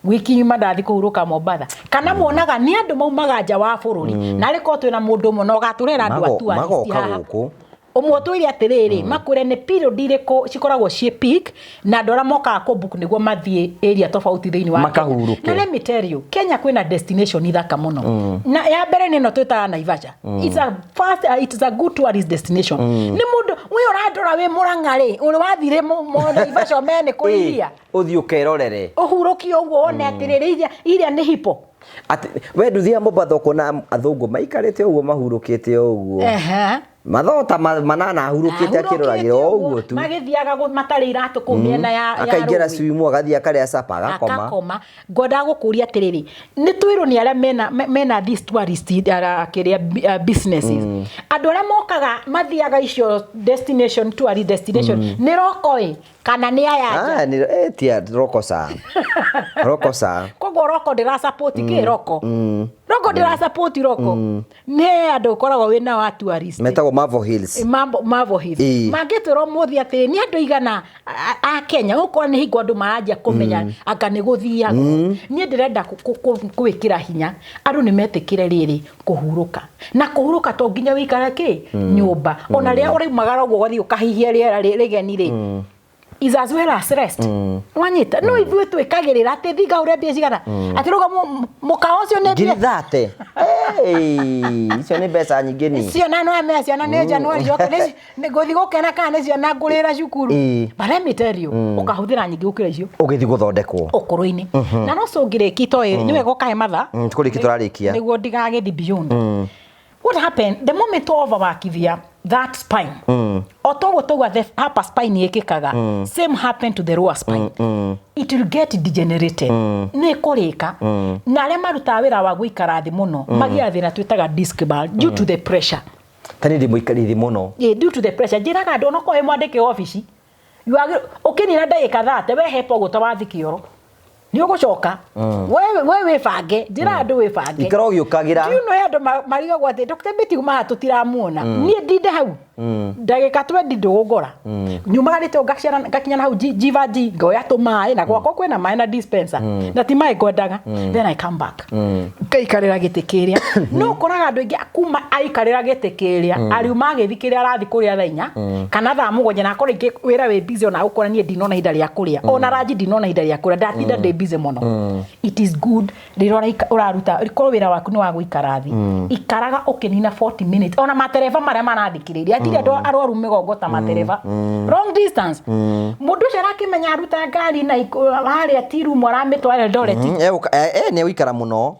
Wiki ng'ima ndathiĩ kũhurũka Mombatha. Kana muonaga nĩ andũ maumaga nja wa bũrũri. Na arĩ korwo twĩna mũndũ ũmwe na ũgatũrehera andũ a tourist Magoka haha. gũkũ. Ũmwe ũtwĩre atĩrĩrĩ, makwĩre nĩ period irĩkũ cikoragwo ciĩ peak na andũ arĩa mokaga kũ book nĩguo mathiĩ area tofauti thĩinĩ wa Kenya. Makahurũke. Na let me tell you, Kenya kwĩna destination ithaka mũno. Na ya mbere nĩ ĩno twĩtaga Naivasha. It's a first, it's a good tourist destination. Nĩ mũndũ, we ũrandora wĩ Mũrang'a rĩ, ũrĩ wathire Naivasha ũmenye nĩ kũrĩ iria. Ũthiĩ ũkerorere. Ũhurũkie ũguo wone atĩrĩrĩ, iria nĩ hipo. Atĩ, we ndũthiaga Mombatha ũkona athũngũ maikarĩte ũguo mahurũkĩte ũguo. Mathota 8 ahurũkĩte akĩroragĩra o ũguo tu. Magĩthiaga matarĩ iratũ kũu mĩena ya Akaingĩra rũĩ. swimu, agathiĩ akarĩa supper, agakoma. Akakoma. Ngwendaga gũkũria atĩrĩrĩ, nĩ twĩrwo nĩ arĩa mena these tourist, kĩrĩa, businesses. Andũ arĩa mokaga mathiaga icio destination, tourist destination, nĩ roko ĩ, kana nĩ aya nja? Nĩ, ti a, roko sa. Roko sa. Koguo roko ndĩra support kĩ roko? Roko ndĩra support roko. Nĩ andũ ũkoragwo wĩna wa tourist. Metagwo Marvel Hills. Marvel Hills. Mangĩtwĩra ũmũthĩ atĩ nĩ andũ igana a Kenya, gũkorwo nĩ hingo andũ maranjia kũmenya anga nĩ gũthiagwo. Niĩ ndĩrenda gwĩkĩra hinya andũ nĩ metĩkĩre rĩrĩ kũhurũka. Na kũhurũka to nginya wĩikare kĩ? Nyũmba. Ona rĩrĩa ũraumagara ũguo ũgathiĩ ũkahihia rĩera rĩgeni rĩ. Is as well as rest. Wanyita? No ithuĩ twĩkagĩrĩra atĩ thiĩ ngahure mbia cigana. Atĩ rũga mũkawa ũcio nĩ Ngiri mbia. thate. Hey, icio nĩ mbeca nyingĩ ni. Ciana no amea ciana nĩ January yoke, nĩ ngũthiĩ gũkena kana nĩ ciana ngũrĩra cukuru. But let me tell you, ũkahũthĩra nyingĩ gũkĩra icio. Ũgĩthiĩ gũthondekwo. Ũkũrũ-inĩ. Na no cũngĩrĩki toĩ, nĩ wega ũkahe mathaa. Tũkũrĩkia tũrarĩkia. Nĩguo ndigagĩthiĩ beyond. What happened? The moment overworkithia that spine, o toguo tauga the upper spine ĩkĩkaga, same happened to the lower spine. It will get degenerated. Nĩ ĩkũrĩka. Na arĩa marutaga wĩra wa gũikara thĩ mũno, magĩaga thĩna twĩtaga disc bulge due to the pressure. Ta niĩ ndĩ mũikari thĩ mũno. Ĩ, due to the pressure. Njĩraga andũ onokorwo wĩ mwandĩke obici, Ũkĩnina ndagĩka 30 we hepa ũguo ta wathi kĩoro nĩ ũgũcoka. We wĩbange, njĩra andũ wĩbange. Ikara ũgĩũkagĩra. Do you know he andũ marigagwo atĩ Dr. Betty uma haha tũtiramuona. Niĩ ndinde hau ndagĩka 20 ndũgũngora, nyumagarĩte ngacera ngakinya na hau Jivanjee, ngoya tũmaĩ na gwakwa kwĩna maĩ na dispenser na ti maĩ ngwendaga. Then I come back, ngaikarĩra gĩtĩ kĩrĩa. No ũkoraga andũ aingĩ kuma aikarĩra gĩtĩ kĩrĩa ariuma agĩthi kĩrĩa arathi kũrĩa thaa 4 kana thaa 7, na akorwo ingĩ wĩra wĩ busy, ona gũkora niĩ ndinona ihinda rĩa kũrĩa, ona ranji ndinona ihinda rĩa kũrĩa, ndatinda ndĩ busy mũno. It is good rĩrĩa ũraruta, korwo wĩra waku nĩ wa gũikara thĩ, ikaraga ũkĩnina 40 minutes. Ona matereba marĩa marathikĩrĩria atirĩ andũ arwaru mĩgongo ta matereba long distance, mũndũ ũcio arakĩmenya aruta ngari na harĩa Tirumu aramĩtwara Eldoret. Nĩ egũikara mũno.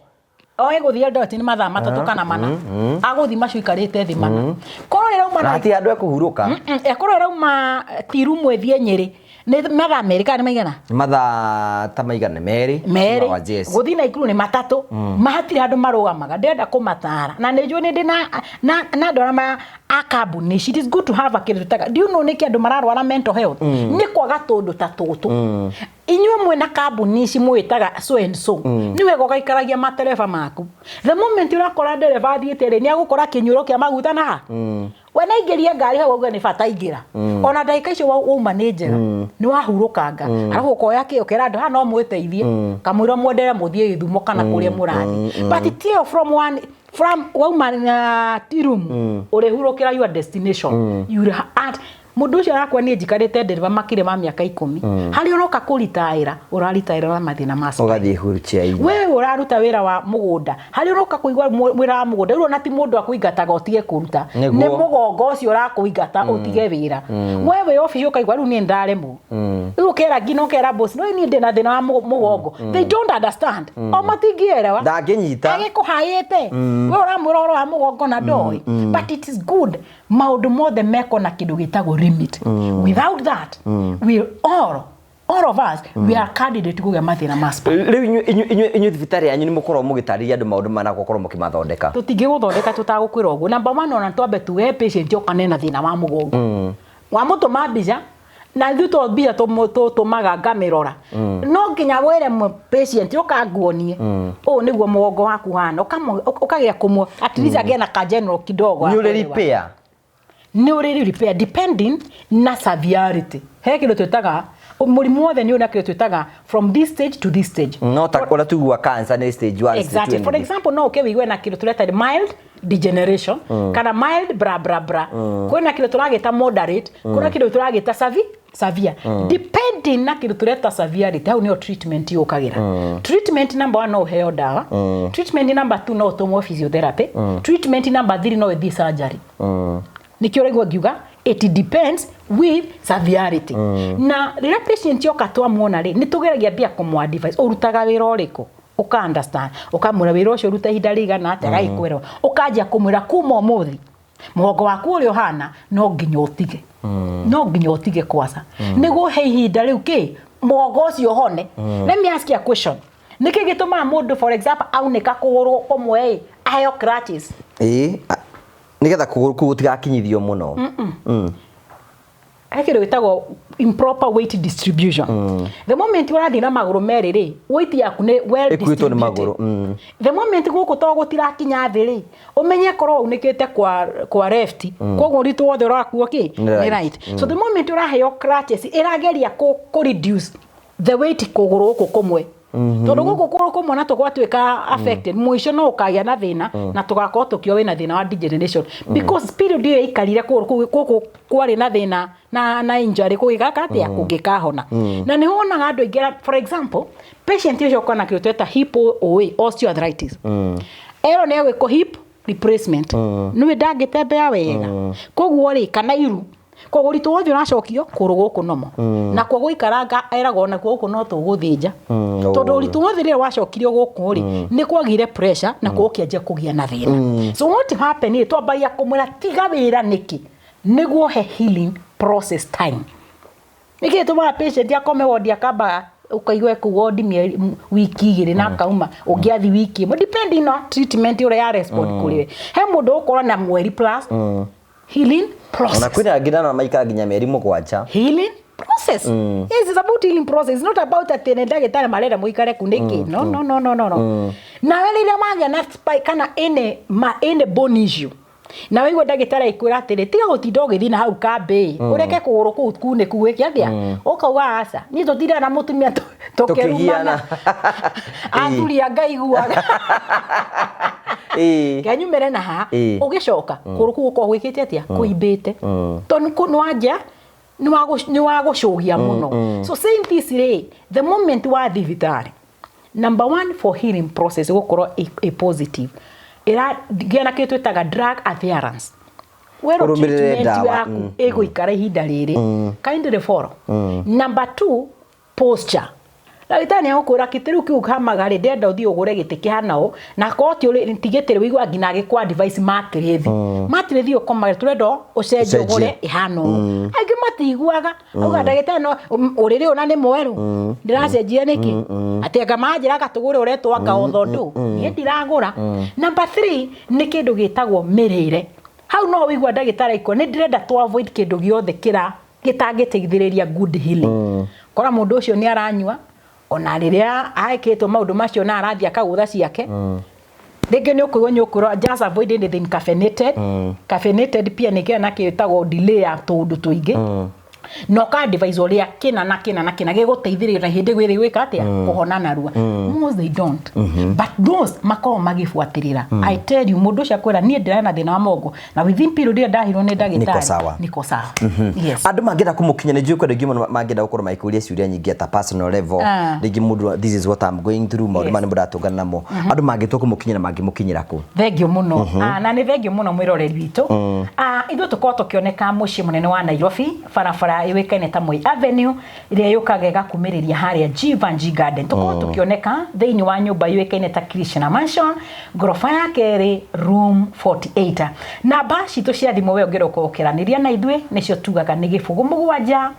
O ĩgũthiĩ Eldoret nĩ mathaa 3 kana 4, agũthiĩ macio ikarĩte thĩ mana. Korwo ĩrauma na hatirĩ andũ ekũhurũka. Korwo ĩrauma Tirumu ĩthiĩ Nyĩrĩ nĩ mathaa 2 kana nĩ maigana? Nĩ mathaa ta maigana 2. 2. Hours, yes. Gũthiĩ Naikuru nĩ 3. Mahatirĩ handũ marũgamaga. Ndĩrenda kũmatara na nĩ njũĩ nĩ ndĩ na andũ arĩa a kambuni ici. It is good to have a kĩndũ tũtaga. Do you know nĩkĩ andũ mararwara mental health? Nĩ kwaga tũndũ ta tũtũ. Inyuĩ mwĩna kambuni ici mwĩtaga so and so, nĩ wega ũgaikaragia matereba maku. The moment ũrakora ndereba athiĩte rĩ, nĩ agũkora kĩnyuĩro kĩa maguta na ha we naingĩria ngari hau auge nĩ bata aingĩra, ona ndagĩka icio wauma nĩ njega, nĩ wahurũkanga, arabu ũkoya kĩ ũkera andũ haha no mwĩteithie kamũira mwendere mũthiĩ Gĩthumo kana kũrĩa mũrathiĩ. But tiyo from one from wauma na Tirumu ũrĩhurũkĩra your destination, you will add mũndũ ũcio arakwa. Niĩ njikarĩte ndereba makĩria ma mĩaka 10. Harĩa ũroka kũritaĩra, ũraritaĩra na mathĩna ma spine. Ũgathiĩ wheelchair-inĩ. We ũraruta wĩra wa mũgũnda, harĩa ũroka kũigua wĩra wa mũgũnda rĩu ona ti mũndũ akũingataga ũtige kũruta. Nĩ mũgongo ũcio ũrakũingata ũtige wĩra. We wĩ obici ũkaigua rĩu niĩ ndaremwo, rĩu ũkera nginya ũkera boss no niĩ ndĩna thĩna wa mũgongo. They don't understand, o matingĩelewa. Ndangĩnyita. Agĩkũhaĩte we ũramwĩra ũhoro wa mũgongo na ndoĩ. But it is good maũndũ mothe mekwo na kĩndũ gĩtagwo limit. Without that, we all of us, we are candidate kũgĩa mathĩna ma spine. Rĩu inyuĩ thibitarĩ yanyu nĩ mũkoragwo mũgĩtarĩria andũ maũndũ maya na gũkorwo mũkĩmathondeka? Tũtingĩgũthondeka tũtagũkwĩra ũguo. Number one, ona twambe tuge patient oka nena thĩna wa mũgongo, wamũtũma mbica na ithuĩ to mbia tũtũmaga ngamĩrora, no nginya wĩre patient ũka nguonie ũũ nĩguo mũgongo waku hana. Ũkagĩa kũmwe at least agĩe na ka general kidogo Nĩ ũrĩ wa kũelewa. Repair? Nĩ ũrĩ repair depending na severity. He kĩndũ twĩtaga mũrimũ wothe nĩ ũrĩ na kĩndũ twĩtaga from this stage to this stage. No ta ũrĩa tũiguaga cancer nĩ stage 1, stage Exactly. 2. For example, no ũke wĩigue na kĩndũ tũreta mild degeneration kana mild bra bra bra, kwĩna kĩndũ tũragĩta moderate, kwĩna kĩndũ tũragĩta severe. Depending na kĩndũ tũreta severity, hau nĩyo treatment yũkagĩra. Treatment number one, no ũheo ndawa. Treatment number two, no ũtũmwo physiotherapy. Treatment number three, no ĩthiĩ surgery. Nikio ũraigua ngiuga it depends with severity. Na rĩrĩa patient yoka twamuona rĩ, nĩ tũgeragia mbia kũmũ advise ũrutaga wĩra ũrĩkũ, ũka understand, ũkamwĩra wĩra ũcio ũruta ihinda rĩigana atĩa, agagĩkwĩra, ũkanjia kũmwĩra kuma ũmũthĩ mũgongo waku ũrĩa ũhana no nginya ũtige, no nginya ũtige kwaca nĩguo he ihinda rĩu kĩ mũgongo ũcio ũhone. Let me ask you a question: nĩkĩ gĩtũmaga mũndũ, for example, aunĩka kũgũrũ kũmwe ĩ aheo crutches? Ĩĩ, nĩgetha kũgũrũ kũu gũtigakinyithio mũno. He kĩndũ gĩtagwo improper weight distribution. The moment ũrathiĩ na magũrũ merĩ rĩ, weight yaku nĩ well Ĩkuĩtwo nĩ distributed. magũrũ. The moment gũkũ to gũtirakinya thĩ rĩ, ũmenye korwo unĩkĩte kwa left, koguo ũritũ wothe ũrakuo kĩ? Nĩ Nĩ right. right. So the moment ũraheo crutches, ĩrageria kũ reduce the weight kũgũrũ gũkũ kũmwe, tondũ gũkũ kũgũrũ kũmwe na tũgwatuĩka affected, mũico no ũkagĩa na thĩna na tũgakorwo tũkĩo wĩna thĩna wa degeneration, because period ĩyo ĩikarire kũgũrũ kũu gũkũ kwarĩ na thĩna na injury kũgĩgaka atĩa kũngĩkahona. Na nĩ wonaga andũ aingĩ, for example, patient ũcio ũkona kĩndũ tweta hip OA, osteoarthritis, ero nĩ egwĩkwo hip replacement, nĩwe ndangĩtembea wega, koguo rĩ kana iru, koguo ũritũ wothe ũracokio kũgũrũ gũkũ nomo na kwa gũikaranga eragwo nakuo gũkũ no tũgũthĩnja, tondũ ũritũ wothe rĩrĩa wacokirio gũkũ rĩ, nĩ kwagire pressure na kwa ũkĩanjia kũgĩa na thĩna. So what happen nĩ twambagia kũmwĩra tiga wĩra nĩkĩ? Nĩguo he healing process time. Nĩkĩ tũmaga patient akome wodi, akamba ũkaigua kũu wodi wiki 2 na akauma ũngĩathi wiki 1, depending on treatment ũrĩa ya respond kũrĩ we. He mũndũ ũgũkorwo na mweri plus healing Ona process. Kwĩna angĩ nana maikara nginya mĩeri 7. Healing Process. Yes, it's about healing process. It's not about atĩ nĩ ndagĩtarĩ marenda mũikare kũ nĩkĩ. No, no, no, no, no, no. Nawe rĩrĩa wagĩa na spine kana any bone issue, na waigua ndagĩtarĩ aikwĩra atĩrĩ, tiga gũtinda ũgĩthiĩ na hau kambĩ, ũreke kũgũrũ kũu kunĩku gwĩke atĩa, ũkauga aca, niĩ tũtindaga na mũtumia tũkĩrumana. Tũkĩgiana. Athuri anga iguaga kenyumĩre na haha. Ũgĩcoka kũgũrũ kũu gũkorwo gwĩkĩte atĩa, kũimbĩte, tondũ nĩ wanja nĩ wagũcũgia mũno. So same this rĩ, the moment wa thibitarĩ, number one, for healing process gũkorwo ĩ positive, ĩragĩa na kĩndũ twĩtaga drug adherence. Werwo Ũrũmĩrĩre treatment ndawa. yaku ĩgũikara ihinda rĩrĩ, kindly follow. Number two, posture. Ndagĩtarĩ nĩ agũkwĩra kĩtĩ rĩu kĩu hamaga rĩ, ndĩrenda ũthiĩ ũgũre gĩtĩ kĩhana ũũ, na korwo ti ũrĩ ti gĩtĩ rĩ, wĩiguaga nginya agĩkũ advice mattress, mattress ũkomaga, tũrenda ũcenjie. Ũcenjie. Ũgũre ĩhana ũũ. Aingĩ matiiguaga, auga ndagĩtarĩ no ũrĩrĩ ũyũ na nĩ mwerũ, ndĩracenjia nĩkĩ? Atĩ anga manjĩra gatũgũre ũretwo anga othondo, niĩ ndiragũra. Number three nĩ kĩndũ gĩtagwo mĩrĩre. Hau no wĩigua ndagĩtarĩ aikwo nĩ ndĩrenda to avoid kĩndũ gĩothe kĩra gĩtangĩteithĩrĩria good healing. Kora mũndũ ũcio nĩ aranyua, ona rĩrĩa ekĩtwo maũndũ macio na arathiĩ akagũtha ciake, rĩngĩ nĩ ũkũigua nĩ ũkwĩrwo just avoid anything caffeinated. Caffeinated pia nĩ kĩo na kĩtagwo delay ya tũũndũ tũingĩ, na ũka advise ũrĩa kĩna na kĩna na kĩna gĩgũteithĩrĩria na hĩndĩ gwĩrĩ gwĩka atĩa kũhona narua. Most they don't, but those makoragwo magĩbuatĩrĩra, I tell you, mũndũ ũcio akwĩra niĩ ndĩrarĩ na thĩna wa mũgongo, na within period ĩrĩa ndahirwo nĩ ndagĩtarĩ, Niko sawa. Niko sawa, yes. Andũ mangĩenda kũmũkinya, nĩ njũĩ kwenda aingĩ mũno mangĩenda gũkorwo magĩkũria ciũria nyingĩ at a personal level. Rĩngĩ mũndũ, this is what I'm going through, maũndũ maya nĩ mũratũngana namo, andũ mangĩtua kũmũkinyĩra mangĩmũkinyĩra kũ? Thengio mũno. Na nĩ thengio mũno mwĩroreri witũ. Ithuĩ tũkorwo tũkĩoneka mũciĩ mũnene wa Nairobi, barabara yũĩkaine ta Moi Avenue, ĩrĩa yũkaga ĩgakumĩrĩria harĩa Jeevanjee Garden. Tũkorwo tũkĩoneka thĩinĩ wa nyũmba yũĩkaine ta Krishna Mansion, ngoroba ya kerĩ, room 48. Namba citũ cia thimũ we ũngĩenda gũkorwo ũkĩaranĩria na ithuĩ nĩcio tugaga nĩ 0 7 2 4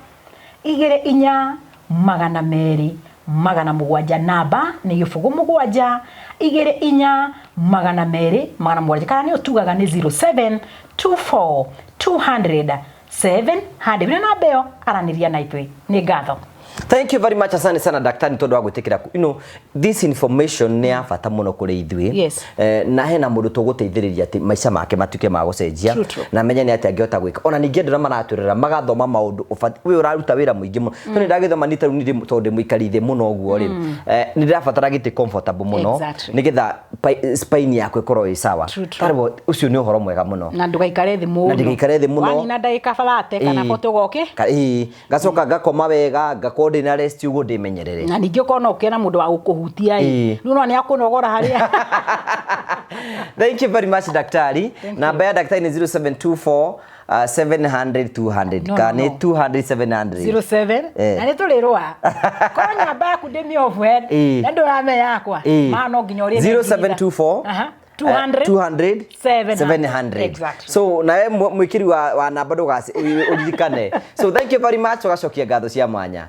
200 700. Namba nĩ 0 7 2 4 200 700, kana nĩ tugaga nĩ 0724 200 700. Wĩna namba ĩyo, aranĩria na ithuĩ. Nĩ ngatho. Thank you very much, asante sana daktari tondu wa gwitikira. This information nĩ ya bata mũno kũrĩ ithuĩ. Na hena mũndũ tũgũteithĩrĩria atĩ maica make matuĩke ma gũcenjia True, true. na menye nĩ atĩ angĩhota gwĩka. Ona ningĩ andũ arĩa maratwĩrora magathoma maũndũ ũbatiĩ ũyũ ũraruta wĩra mũingĩ mũno, tondũ nĩ ndagĩthoma nĩ tarĩu nĩ tondũ ndĩ mũikari thĩ mũno ũguo rĩ, nĩ ndĩrabatara gĩtĩ comfortable mũno nĩgetha spine yakwa ĩkorwo ĩ sawa. True, true. Tarĩo ũcio nĩ ũhoro mwega mũno. Na ndũgaikare thĩ mũno. Na ndĩgaikare thĩ mũno. Wanina ndagĩka 30 kana 40 ũgoke. Ĩĩ, ngacoka ngakoma wega, ngakorwo ndĩna rest ũguo ndĩmenyerere. Na ningĩ ũkorwo no ũkĩona mũndũ wa gũkũhutia ĩ, rĩu no nĩ akũnogora harĩa. Thank you very much, daktari. Namba ya daktari ni 0724 700 200 No, kana no, nĩ no. 200 700. 07. Na nĩ tũrĩrũa korwo nyamba yaku ndĩmĩ overhead na ndũramenya yakwa ma no nginya ũrĩe. 0724 200 200 700. 700. Exactly. So nawe mwĩkĩri wa namba ndũgaci ũririkane. So thank you very much, ũgacokia ngatho cia mwanya.